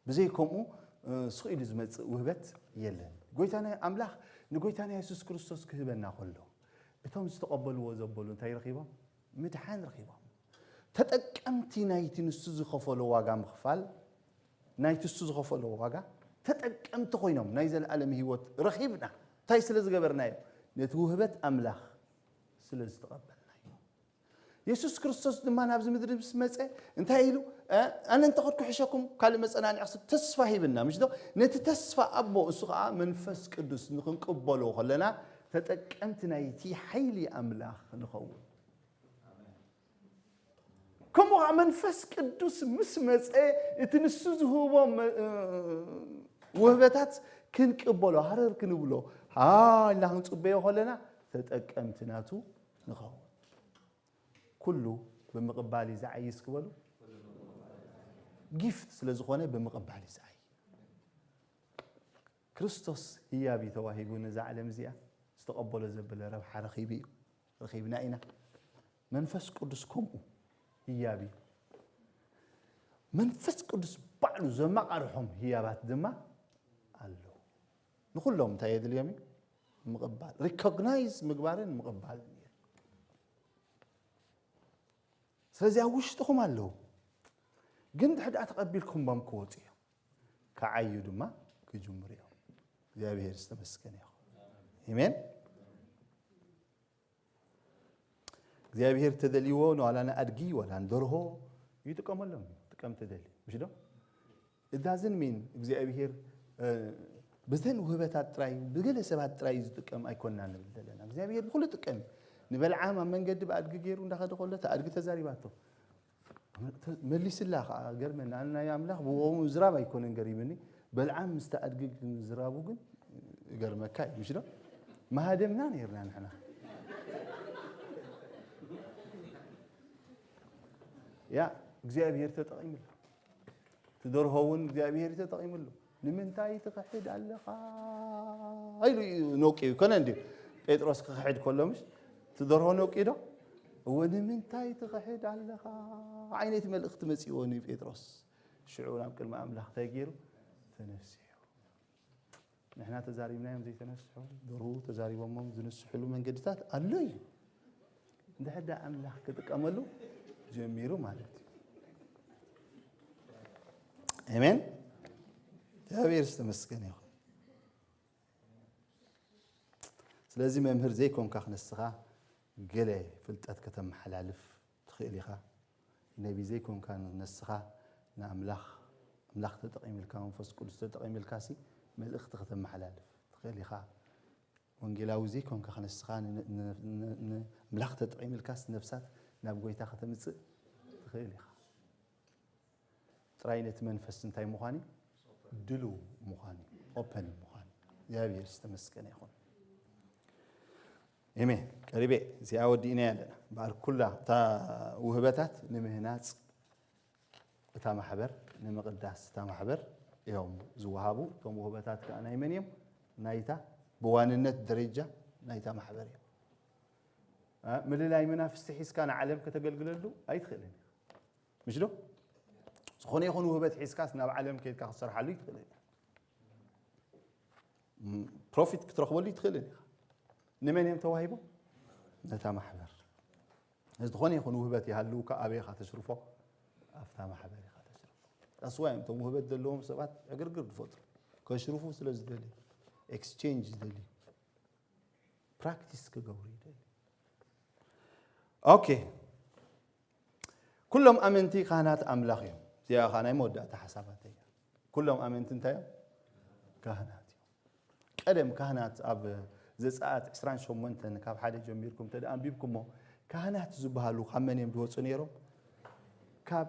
ብዘይ ከምኡ፣ እ፣ ስቕ ኢሉ ዝመጽእ ውህበት የለን። ጎይታና ኣምላኽ ንጎይታና የሱስ ክርስቶስ ክህበና ከሎ፣ እቶም ዝተቐበልዎ ዘበሉ እንታይ ረኺቦም? ምድሓን ረኺቦም። ተጠቀምቲ ናይቲ ንሱ ዝኸፈሎ ዋጋ ምኽፋል፣ ናይቲ ንሱ ዝኸፈሎ ዋጋ ተጠቀምቲ ኮይኖም ናይ ዘለኣለም ህይወት ረኺብና። እንታይ ስለ ዝገበርናዮ? ነቲ ውህበት ኣምላኽ ስለ ዝተቐበልናዮ። የሱስ ክርስቶስ ድማ ናብዚ ምድሪ ምስ መጸ እንታይ ኢሉ? እ፣ ኣነ እንተ ኸድኩ ሕሸኩም ካልእ መጸናንዒ ክስብ ተስፋ ሂብና፣ ምሽ ዶ? ነቲ ተስፋ ኣቦ፣ እሱ ኸኣ መንፈስ ቅዱስ ንኽንቅበሎ ከለና ተጠቀምቲ ናይቲ ሓይሊ ኣምላኽ ንኸውን። ከምኡ ኸዓ መንፈስ ቅዱስ ምስ መጸ እቲ ንሱ ዝህቦ መ-፣ እ፣ ውህበታት ክንቅበሎ፣ ሃረር ክንብሎ፣ ሃ ኢልና ክንጽበዮ ከለና ተጠቀምቲ ናቱ ንኸውን። ኩሉ ብምቕባል እዩ ዝዓይስ ክበሉ። ጊፍት ስለ ዝኾነ ብምቕባል እዩ ዝዓይ። ክርስቶስ ህያብ እዩ ተዋሂቡ ነዛ ዓለም እዚኣ። ዝተቐበሎ ዘበለ ረብሓ ረኺቡ እዩ። ረኺብና ኢና። መንፈስ ቅዱስ ከምኡ ህያብ እዩ። መንፈስ ቅዱስ ባዕሉ ዘማቓርሖም ህያባት ድማ ኣለዉ። ንኹሎም እንታይ የድልዮም እዩ? ምቕባል። ሪኮግናይዝ ምግባርን ምቕባልን እዩ። ስለዚ ኣብ ውሽጥኹም ኣለዉ። ግን ድሕዳ ተቐቢልኩምቦም ክወፁ እዮም። ክዓዩ ድማ ክጅምሩ እዮም። እግዚኣብሔር ዝተመስገነ ይኹን። ኣሜን። እግዚኣብሔር ተደልይዎ ንዋላ ንኣድጊ ዋላ ንደርሆ ይጥቀመሎም። ጥቀም ተደሊ ምሽ ዶ እዳዝን ሚን እግዚኣብሔር ብተን ውህበታት ጥራይ ብገለ ሰባት ጥራይ ዝጥቀም ኣይኮንና ንብል ዘለና። እግዚኣብሔር ብኩሉ ጥቀም። ንበልዓም ኣብ መንገዲ ብኣድጊ ገይሩ እንዳኸደ ከሎ እታ ኣድጊ ተዛሪባቶ። መሊስላ ከዓ ገርመና። ናይ ኣምላኽ ብኡ ምዝራብ ኣይኮነን ገሪምኒ። በልዓም ምስቲ ኣድጊ ምዝራቡ ግን እገርመካ እዩ ምሽ ዶ? መሃደምና ነይርና ንሕና። ያ እግዚኣብሔር ተጠቒምላ። ትደርሆ እውን እግዚኣብሔር ተጠቒምሉ። ንምንታይ ትኽሕድ ኣለኻ ኢሉ እዩ ነውቂ እዩ። ኮነ እንዲ ጴጥሮስ ክኽሕድ ከሎ ምሽ ትደርሆ ነውቂ ዶ? እወ ንምንታይ ትኽሕድ ኣለኻ ዓይነት መልእኽቲ መፂእዎ ንጴጥሮስ። ሽዑ ናብ ቅድሚ ኣምላኽ እንታይ ገይሩ? ተነሲሑ። ንሕና ተዛሪብናዮም ዘይተነስሑ፣ ደርሁ ተዛሪቦሞም ዝንስሕሉ መንገድታት ኣሎ እዩ። እንድሕር ደኣ ኣምላኽ ክጥቀመሉ ጀሚሩ ማለት እዩ። ኣሜን። እግዚኣብሔር ዝተመስገነ ይኹን። ስለዚ መምህር ዘይኮንካ ክነስኻ ገለ ፍልጠት ከተመሓላልፍ ትኽእል ኢኻ። ነቢ ዘይኮንካ ነስኻ ንኣምላኽ ኣምላኽ ተጠቒምልካ መንፈስ ቅዱስ ተጠቒምልካ ሲ መልእኽቲ ከተመሓላልፍ ትኽእል ኢኻ። ወንጌላዊ ዘይኮንካ ክነስኻ ንኣምላኽ ተጠቒምልካስ ነፍሳት ናብ ጎይታ ከተምጽእ ትኽእል ኢኻ። ጥራይ ነቲ መንፈስ እንታይ ምዃን እዩ? ድሉ ምዃን እዩ። ኦፐን ምዃን እዩ። እግዚኣብሔር ዝተመስገነ ይኹን። ኤሜን። ቀሪቤ እዚኣ ወዲእና ኣለና። በዓል ኩላ እታ ውህበታት ንምህናፅ እታ ማሕበር ንምቕዳስ እታ ማሕበር እዮም ዝወሃቡ። እቶም ውህበታት ከዓ ናይ መን እዮም? ናይታ ብዋንነት ደረጃ ናይታ ማሕበር እዮም። ምልላይ መናፍስቲ ሒዝካ ንዓለም ከተገልግለሉ ኣይትኽእልን ኢኻ። ምሽ ዶ? ዝኾነ ይኹን ውህበት ሒዝካስ ናብ ዓለም ከይድካ ክትሰርሓሉ ይትኽእልን ኢኻ። ፕሮፊት ክትረኽበሉ ይትኽእልን ኢኻ። ንመን እዮም ተዋሂቦም? ነታ ማሕበር። ዝኾነ ይኹን ውህበት ይሃልውካ ኣበይ ኢኻ ተሽርፎ? ኣብታ ማሕበር ኢኻ ተሽርፎ። ኣስዋይ እዮም እቶም ውህበት ዘለዎም ሰባት ዕግርግር ዝፈጥሩ። ከሽርፉ ስለ ዝደልዩ፣ ኤክስቼንጅ ዝደልዩ፣ ፕራክቲስ ክገብሩ ይደልዩ። ኦኬ። ኩሎም ኣመንቲ ካህናት ኣምላኽ እዮም። እዚኣ ኸዓ ናይ መወዳእታ ሓሳባተይ እያ። ኩሎም ኣመንቲ እንታይ እዮም? ካህናት እዮም። ቀደም ካህናት ኣብ ዘጸኣት ዕስራን ሸሞንተን ካብ ሓደ ጀሚርኩም እንተ ደኣ ኣንቢብኩሞ፣ ካህናት ዝበሃሉ ካብ መን እዮም ዝወጹ ነይሮም? ካብ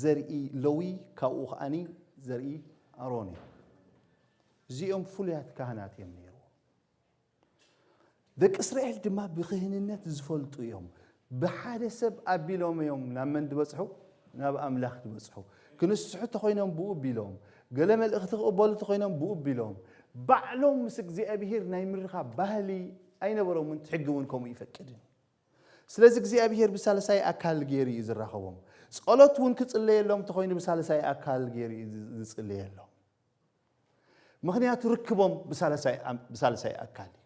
ዘርኢ ለዊ፣ ካብኡ ከኣኒ ዘርኢ ኣሮን እዮም። እዚኦም ፍሉያት ካህናት እዮም ነይርዎም። ደቂ እስራኤል ድማ ብክህንነት ዝፈልጡ እዮም። ብሓደ ሰብ ኣቢሎም እዮም ናብ መን ዝበጽሑ? ናብ ኣምላኽ ዝበጽሑ። ክንስሑ ተኾይኖም ብኡ ኣቢሎም፣ ገለ መልእኽቲ ክቕበሉ ተኾይኖም ብኡ ኣቢሎም፣ ባዕሎም ምስ እግዚኣብሔር ናይ ምርኻብ ባህሊ ኣይነበሮምን፣ እቲ ሕጊ እውን ከምኡ ይፈቅድን። ስለዚ እግዚኣብሔር ብሳልሳይ ኣካል ገይሩ እዩ ዝራኸቦም። ጸሎት እውን ክጽለየሎም ተኾይኑ ብሳልሳይ ኣካል ገይሩ እዩ ዝ-፣ ዝጽለየሎም። ምኽንያቱ ርክቦም ብሳልሳይ ኣም-፣ ብሳልሳይ ኣካል እዩ።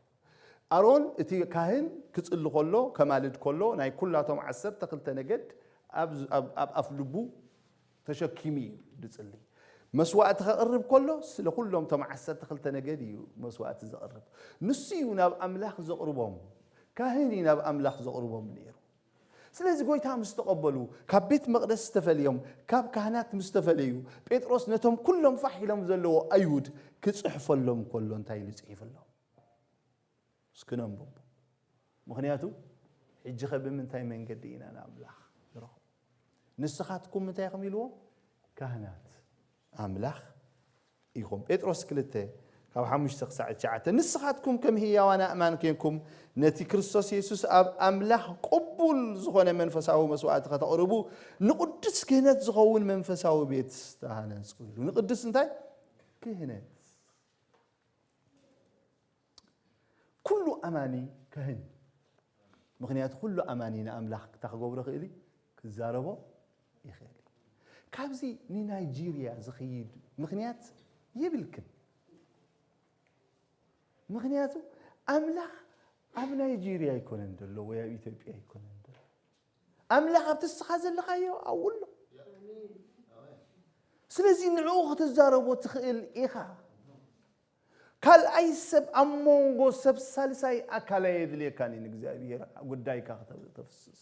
ኣሮን እቲ ካህን ክጽሊ ከሎ፣ ከማልድ ከሎ፣ ናይ ኩላቶም ዓሰርተ ክልተ ነገድ ኣብ ዝ-፣ ኣብ፣ ኣብ ኣፍ ልቡ ተሸኪሙ እዩ ዝጽሊ። መስዋእቲ ከቕርብ ከሎ፣ ስለ ኩሎም እቶም ዓሰርተ ክልተ ነገድ እዩ መስዋእቲ ዘቕርብ። ንሱ እዩ ናብ ኣምላኽ ዘቕርቦም። ካህን እዩ ናብ ኣምላኽ ዘቕርቦም ነይሩ። ስለዚ ጎይታ ምስ ተቐበሉ፣ ካብ ቤት መቕደስ ዝተፈልዮም፣ ካብ ካህናት ምስ ተፈለዩ፣ ጴጥሮስ ነቶም ኩሎም ፋሕ ኢሎም ዘለዎ ኣይሁድ ክጽሕፈሎም ከሎ እንታይ ኢሉ ጽሒፈሎም? እስኪ ነንብቦ። ምኽንያቱ፣ ሕጂ ኸ ብምንታይ መንገዲ ኢና ንኣምላኽ ንረኽቦ? ንስኻትኩም እንታይ ኢኹም ኢልዎም? ካህናት ኣምላኽ ኢኹም። ጴጥሮስ ክልተ፣ ካብ ሓሙሽተ ክሳዕ ትሽዓተ፣ ንስኻትኩም ከም ህያዋን ኣእማን ኬንኩም፣ ነቲ ክርስቶስ የሱስ ኣብ ኣምላኽ ቅቡል ዝኾነ መንፈሳዊ መስዋእቲ ከተቕርቡ፣ ንቕዱስ ክህነት ዝኸውን መንፈሳዊ ቤት ተሃነጹ ኢሉ። ንቕዱስ እንታይ? ክህነት። ኩሉ ኣማኒ ካህን እዩ። ምኽንያቱ ኩሉ ኣማኒ ንኣምላኽ እንታይ ክገብሮ ይኽእል እዩ? ክዛረቦ ይኽእል እዩ። ካብዚ ንናይጄርያ ዝኸይድ ምኽንያት የብልክን። ምኽንያቱ ኣምላኽ ኣብ ናይጄርያ ኣይኮነን ዘሎ ወይ ኣብ ኢትዮጵያ ኣይኮነን ዘሎ። ኣምላኽ ኣብቲ ንስኻ ዘለኻዮ ኣብኡ ኣሎ። ስለዚ ንዕኡ ክትዛረቦ ትኽእል ኢኻ። ካልኣይ ሰብ ኣብ መንጎ ሰብ ሳልሳይ ኣካል ኣየድልየካን እዩ። ንእግዚኣብሔር ጉዳይካ ክተ-፣ ክተፍስስ፣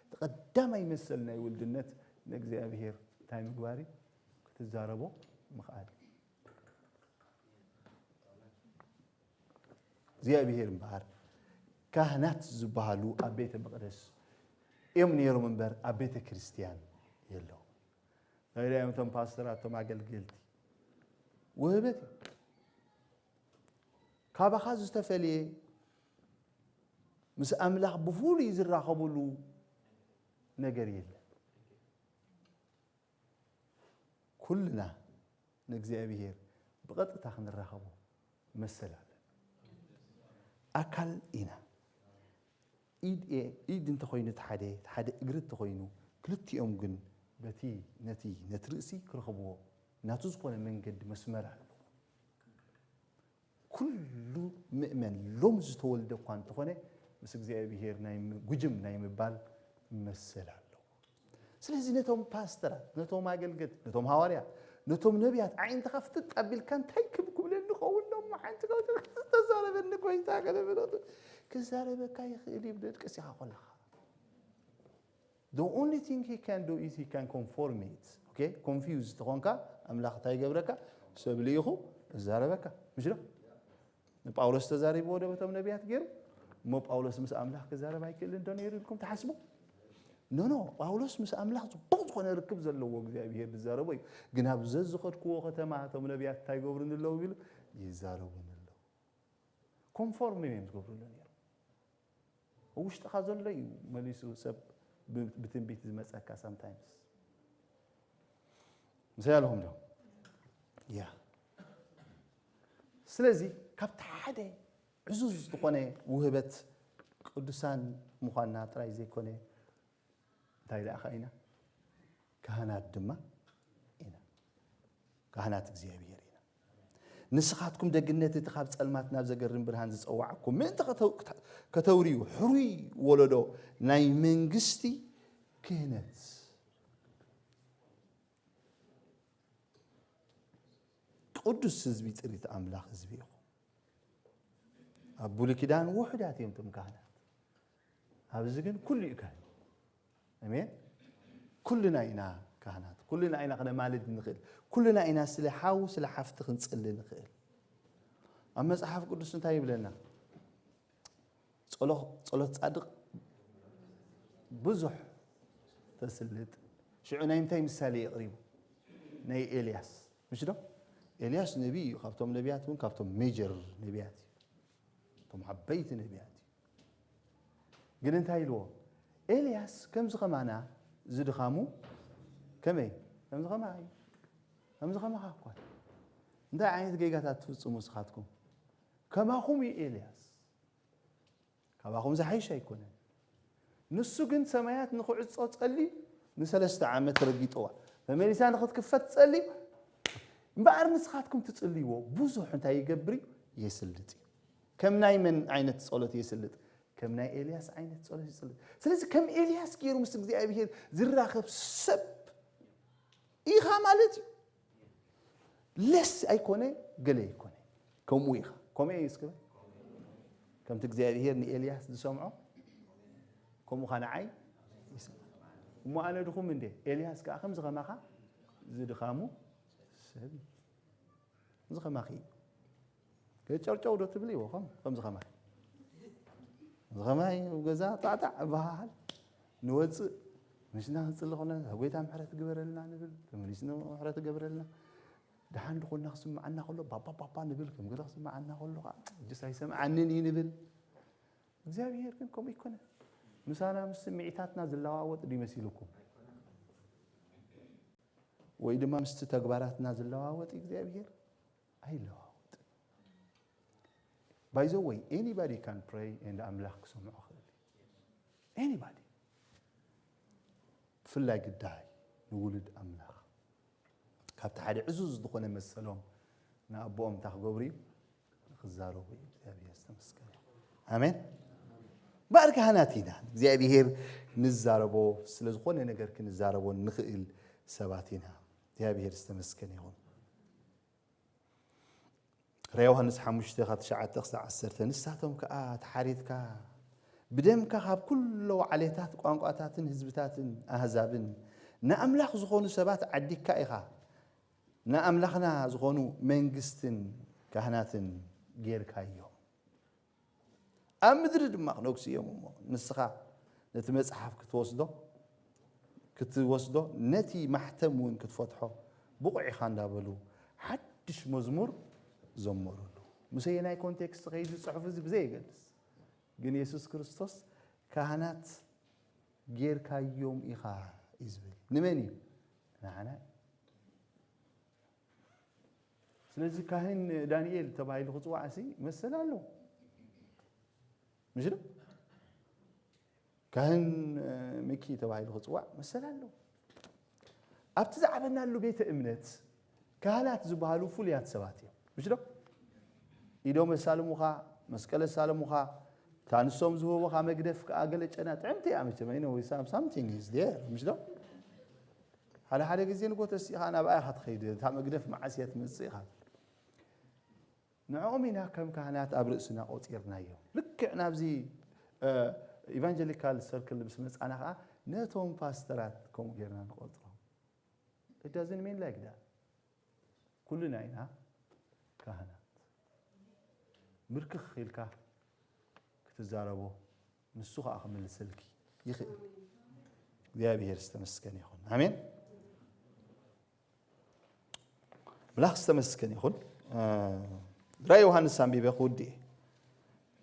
እቲ ቀዳማይ መሰል ናይ ውልድነት ንእግዚኣብሔር እንታይ ምግባር እዩ? ክትዛረቦ ምኽኣል። እግዚኣብሔር እምበኣር ካህናት ዝበሃሉ ኣብ ቤተ መቕደስ እዮም ነይሮም እምበር ኣብ ቤተ ክርስቲያን የለዉ። እንታይ እዮም እቶም ፓስተራት፣ እቶም ኣገልገልቲ? ውህበት እዩ። ካባኻ ዝተፈልየ ምስ ኣምላኽ ብፍሉይ ዝራኸብሉ ነገር የለን። ኩልና ንእግዚኣብሔር ብቐጥታ ክንራኸቦ መሰል ኣለና። ኣካል ኢና። ኢድ እየ፣ ኢድ እንተኾይኑ እቲ ሓደ፣ እቲ ሓደ እግሪ እንተኾይኑ፣ ክልቲኦም ግን በቲ፣ ነቲ፣ ነቲ ርእሲ ክረኽብዎ ናቱ ዝኾነ መንገዲ መስመር ኣለዎ። ኩሉ ምእመን ሎም ዝተወልደ እኳ እንተኾነ፣ ምስ እግዚኣብሔር ናይ ም-፣ ጉጅም ናይ ምባል መሰል ኣለዎ። ስለዚ ነቶም ፓስተራት፣ ነቶም ኣገልገልቲ፣ ነቶም ሃዋርያት፣ ነቶም ነቢያት ኣዒንትኻ ፍጥጥ ኣቢልካ እንታይ ክብ-፣ ክብለኒ ክኸውን ሎም ሓንቲ ተዛረበኒ ጎይታ ገለ በሎ። ክዛረበካ ይኽእል እዩ ብደድቀስ ኢኻ ኮለኻ። The only thing he can do is he can conform it. Okay? Confused ተኾንካ ኣምላኽ እንታይ ይገብረካ? ሰብ ልኢኹ እዛረበካ። ምሽ ዶ? ንጳውሎስ ተዛሪብዎ ዶ በቶም ነቢያት ገይሩ? እሞ ጳውሎስ ምስ ኣምላኽ ክዛረብ ኣይክእልን ዶ ነይሩ ኢልኩም ትሓስቡ? ኖ፣ ኖ። ጳውሎስ ምስ ኣምላኽ ጽቡቕ ዝኾነ ርክብ ዘለዎ እግዚኣብሔር ዝዛረቦ እዩ። ግን ኣብ ዘዝኸድክዎ ከተማ እቶም ነቢያት እንታይ ይገብሩኒ ኣለዉ ቢሉ? ይዛረቡኒ ኣለዉ። ኮንፎርም እዮም ዝገብሩ ኣለዉ ነይሩ። ኣብ ውሽጥኻ ዘሎ እዩ መሊሱ ሰብ ብ-፣ ብትንቢት ዝመጸካ ሳምታይምስ። ምሳይ ኣለኹም ዶ? ያ። ስለዚ ካብቲ ሓደ ዕዙዝ ዝኾነ ውህበት ቅዱሳን ምዃንና ጥራይ ዘይኮነ፣ እንታይ ደኣ ኸኣ ኢና? ካህናት ድማ ኢና። ካህናት እግዚኣብሔር ኢና። ንስኻትኩም ደግነት እቲ ካብ ጸልማት ናብ ዘገርም ብርሃን ዝጸዋዕኩም ምእንቲ ከተው-፣ ከተውርዩ ሕሩይ ወለዶ ናይ መንግስቲ ክህነት፣ ቅዱስ ህዝቢ፣ ጥሪት ኣምላኽ ህዝቢ ኢኹም። ኣብ ብሉይ ኪዳን ውሑዳት እዮም እቶም ካህናት። ኣብዚ ግን ኩሉ እዩ ካህን። ኣሜን። ኩልና ኢና ካህናት፣ ኩልና ኢና ክነማልድ ንኽእል፣ ኩልና ኢና ስለ ሓው ስለ ሓፍቲ ክንጽሊ ንኽእል። ኣብ መጽሓፍ ቅዱስ እንታይ ይብለና? ጸሎ-፣ ጸሎት ጻድቕ ብዙሕ ተስልጥ። ሽዑ ናይ ምንታይ ምሳሌ የቕሪቡ? ናይ ኤልያስ፣ ምሽ ዶ? ኤልያስ ነቢይ እዩ፣ ካብቶም ነቢያት እውን ካብቶም ሜጀር ነቢያት እዩ፣ እቶም ዓበይቲ ነቢያት እዩ። ግን እንታይ ኢልዎ? ኤልያስ ከምዚ ኸማና ዝድኻሙ ከመይ? ከምዚ ኸማ እዩ። ከምዚ ኸማኻ እኳ። እንታይ ዓይነት ጌጋታት ትፍጽሙ ንስኻትኩም? ከማኹም እዩ ኤልያስ። ካባኹም ዝሓይሽ ኣይኮነን። ንሱ ግን ሰማያት ንኽዕጾ ጸልዩ ንሰለስተ ዓመት ረጊጥዋ። ተመሊሳ ንኽትክፈት ጸልዩ። እምበኣር ንስኻትኩም ትጽልይዎ ብዙሕ እንታይ ይገብር እዩ? የስልጥ እዩ። ከም ናይ መን ዓይነት ጸሎት የስልጥ? ከም ናይ ኤልያስ ዓይነት ጸሎት ይስልጥ። ስለዚ ከም ኤልያስ ገይሩ ምስ እግዚኣብሔር ዝራኸብ ሰብ ኢኻ ማለት እዩ። ለስ ኣይኮነ፣ ገለ ኣይኮነ። ከምኡ ኢኻ። ከምኡ እዩ እስኪ በል። ከምቲ እግዚኣብሔር ንኤልያስ ዝሰምዖ፣ ከምኡ ኸኣ ንዓይ ይሰምዕ። እሞ ኣነ ድኹም እንዴ? ኤልያስ ከኣ ከምዚ ኸማኻ ዝድኻሙ ሰብ እዩ። ከምዚ ኸማኺ እዩ። ገጨርጨው ዶ ትብሊ? ይዎ፣ ከም-፣ ከምዚ ኸማይ። ከምዚ ኸማይ ኣብ ገዛ ጣዕጣዕ እበሃሃል። ንወጽእ፣ ምሽና ክንጽሊ ኾነ፣ "ጎይታ ምሕረት ግበረልና" ንብል። ተመሊስና ምሕረት ግበረልና። ደሓን ድኾንና ክስምዓና ከሎ ባባ ባባ ንብል፣ ከም ገለ ክስምዓና ከሎ ከዓ እጅስ ኣይሰምዓንን እዩ ንብል። እግዚኣብሔር ግን ከምኡ ኣይኮነን። ምሳና ምስ ስምዒታትና ዝለዋወጥ ድዩ መሲልኩም? ወይ ድማ ምስቲ ተግባራትና ዝለዋወጥ እግዚኣብሔር ኣይለዋወጥን። By the way, anybody can pray and ኣምላኽ ክሰምዖ ክእል እዩ። Anybody። ብፍላይ ግዳይ ንውሉድ ኣምላኽ ካብቲ ሓደ ዕዙዝ ዝኾነ መሰሎም ንኣቦኦም እንታይ ክገብሩ እዩ? ክዛረቡ እዩ። እግዚኣብሔር ዝተመስገነ ይኹን። ኣሜን። እምበኣር ካህናት ኢና እግዚኣብሔር ንዛረቦ፣ ስለ ዝኾነ ነገር ክንዛረቦ ንኽእል ሰባት ኢና። እግዚኣብሔር ዝተመስገነ ይኹን። ራ ዮሃንስ ሓሙሽተ ካብ ትሽዓተ ክሳብ ዓሰርተ፣ ንሳቶም ከኣ ተሓሪድካ ብደምካ ካብ ኩሎ ዓሌታት ቋንቋታትን ህዝብታትን ኣህዛብን ንኣምላኽ ዝኾኑ ሰባት ዓዲግካ ኢኻ። ንኣምላኽና ዝኾኑ መንግስትን ካህናትን ጌርካዮም። ኣብ ምድሪ ድማ ክነግሱ እዮም እሞ ንስኻ ነቲ መጽሓፍ ክትወስዶ ክትወስዶ ነቲ ማሕተም እውን ክትፈትሖ ብቑዕ ኢኻ እንዳበሉ ሓድሽ መዝሙር ዘመሩሉ። ምስ ኣየናይ ኮንቴክስት ከይዱ ዝጽሑፍ እዚ ብዘይ ይገልጽ፣ ግን የሱስ ክርስቶስ ካህናት ጌርካዮም ኢኻ እዩ ዝብል። ንመን እዩ? ንዓና። ስለዚ ካህን ዳንኤል ተባሂሉ ክፅዋዕ ሲ መሰል ኣለዎ። ምሽ ዶ? ካህን ሚኪ ተባሂሉ ክፅዋዕ መሰል ኣለዎ። ኣብቲ ዝዓበናሉ ቤተ እምነት ካህናት ዝበሃሉ ፍሉያት ሰባት እዮም። ምሽ ዶ? ኢዶም የሳልሙኻ፣ መስቀል የሳልሙኻ፣ እታ ንሶም ዝህብኻ መግደፍ ከዓ ገለ ጨና ጥዕምቲ እያ መቸም፣ you know, some- something is there። ምሽ ዶ? ሓደ ሓደ ግዜ ንጎተስ ኢኻ ናብኣ ኢኻ ትኸይድ፣ እታ መግደፍ መዓስ እያ ትመጽእ ኢኻ። ንዕኦም ኢና ከም ካህናት ኣብ ርእስና ቆጺርናዮም። ልክዕ ናብዚ ኢቫንጀሊካል ሰርክል ምስ መጻና ከዓ ነቶም ፓስተራት ከምኡ ጌርና ንቆጽሮም። It doesn't mean like that። ኩልና ኢና ካህናት። ምርክኽ ኢልካ ክትዛረቦ ንሱ ከዓ ክምልሰልኪ ይኽእል። እግዚኣብሔር ዝተመስገነ ይኹን። ኣሜን። ኣምላኽ ዝተመስገነ ይኹን። ራእይ ዮሃንስ ኣንቢበ ክውድእ እየ።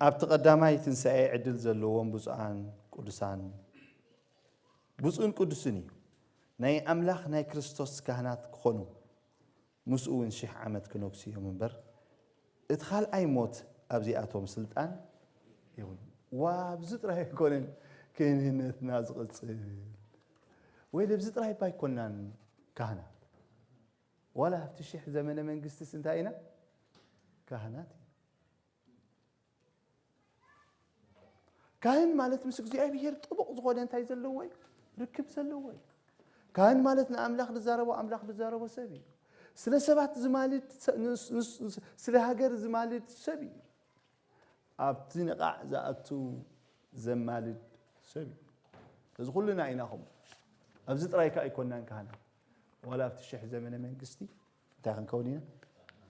ኣብቲ ቀዳማይ ትንሳኤ ዕድል ዘለዎም ብፁዓን ቅዱሳን ብፁዕን ቅዱስን እዩ። ናይ ኣምላኽ ናይ ክርስቶስ ካህናት ክኾኑ ምስኡ እውን ሽሕ ዓመት ክነግሱ እዮም እምበር እቲ ካልኣይ ሞት ኣብዚኣቶም ስልጣን የብሉን። ዋ ኣብዚ ጥራይ ኣይኮነን ክህንነትና ዝቕጽል ወይ ለብዚ ጥራይ እባ ኣይኮናን ካህናት ዋላ ኣብቲ ሽሕ ዘመነ መንግስትስ እንታይ ኢና ካህናት ኢና። ካህን ማለት ምስ እግዚኣብሔር ጥቡቕ ዝኾነ እንታይ ዘለዎ እዩ? ርክብ ዘለዎ እዩ። ካህን ማለት ንኣምላኽ ዝዛረቦ ኣምላኽ ዝዛረቦ ሰብ እዩ። ስለ ሰባት ዝማልድ ስለ ሃገር ዝማልድ ሰብ እዩ። ኣብቲ ነቓዕ ዝኣቱ ዘማልድ ሰብ እዩ። እዚ ኩልና ኢና ከምኡ። ኣብዚ ጥራይ ከ ኣይኮናን ካህናት ዋላ ኣብቲ ሽሕ ዘመነ መንግስቲ እንታይ ክንከውን ኢና?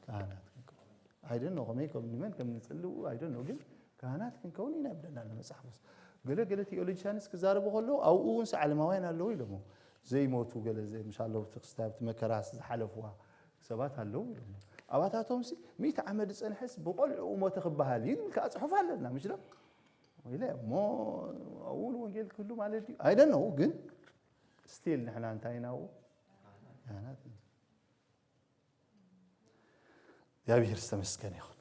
ካህናት ክንከውን። I don't know ከመይ ከም ንመን ከም ንጽልው I don't know ግን ካህናት ክንከውን ኢና ይብለና ኣሎ መጽሓፍ ቅዱስ። ገለ ገለ ቴዎሎጂያንስ ክዛረቡ ከለዉ ኣብኡ እውን ዓለማውያን ኣለዉ ኢሎሞ ዘይሞቱ ገለ ምስ ኣለዉ እቲ ክስታብቲ መከራስ ዝሓለፍዋ ሰባት ኣለዉ ኢሎሞ ኣባታቶም ሲ ሚእቲ ዓመት ዝጸንሐስ ብቆልዑ ሞተ ክበሃል እዩ ዝብል ከዓ ጽሑፍ ኣለና ምሽ ዶ ኢለ እሞ ኣብኡ እውን ወንጌል ክህሉ ማለት እዩ I don't know ግን ስቲል ንሕና እንታይ ኢና ኣብኡ ካህናት ኢና እግዚኣብሔር ዝተመስገነ ይኹን።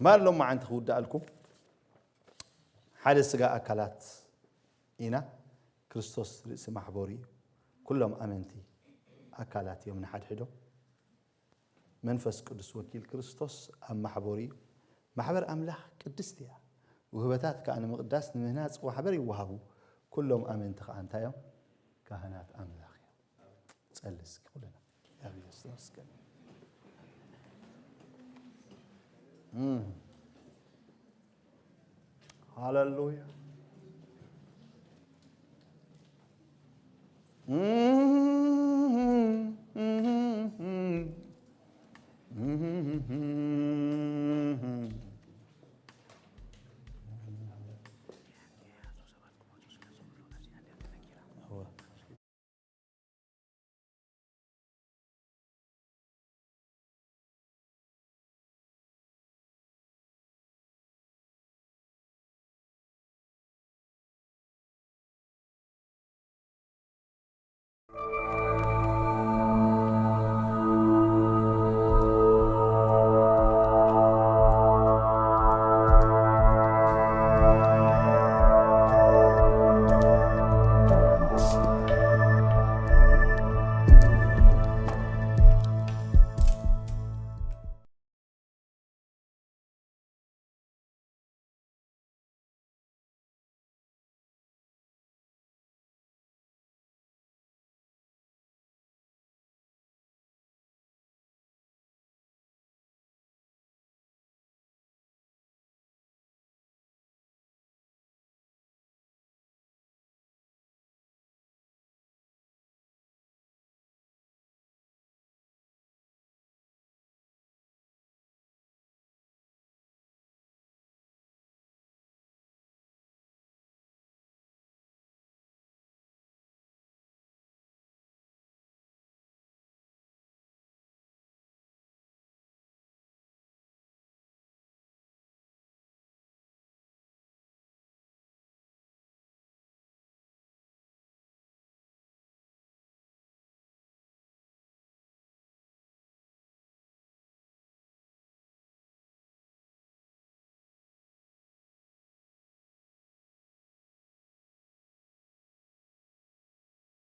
ማር ሎማዓንቲ ክውድኣልኩም ሓደ ስጋ ኣካላት ኢና። ክርስቶስ ርእሲ ማሕበሩ እዩ። ኩሎም ኣመንቲ ኣካላት እዮም ንሓድሕዶም። መንፈስ ቅዱስ ወኪል ክርስቶስ ኣብ ማሕበሩ እዩ። ማሕበር ኣምላኽ ቅድስቲ እያ። ውህበታት ከኣ ንምቕዳስ ንምህናጽ ማሕበር ይወሃቡ። ኩሎም ኣመንቲ ከኣ እንታይ እዮም? ካህናት ኣምላኽ እዮም። ጸሊ እስኪ ኩልና። እግዚኣብሔር ዝተመስገነ። እም። ሃሌሉያ። እም።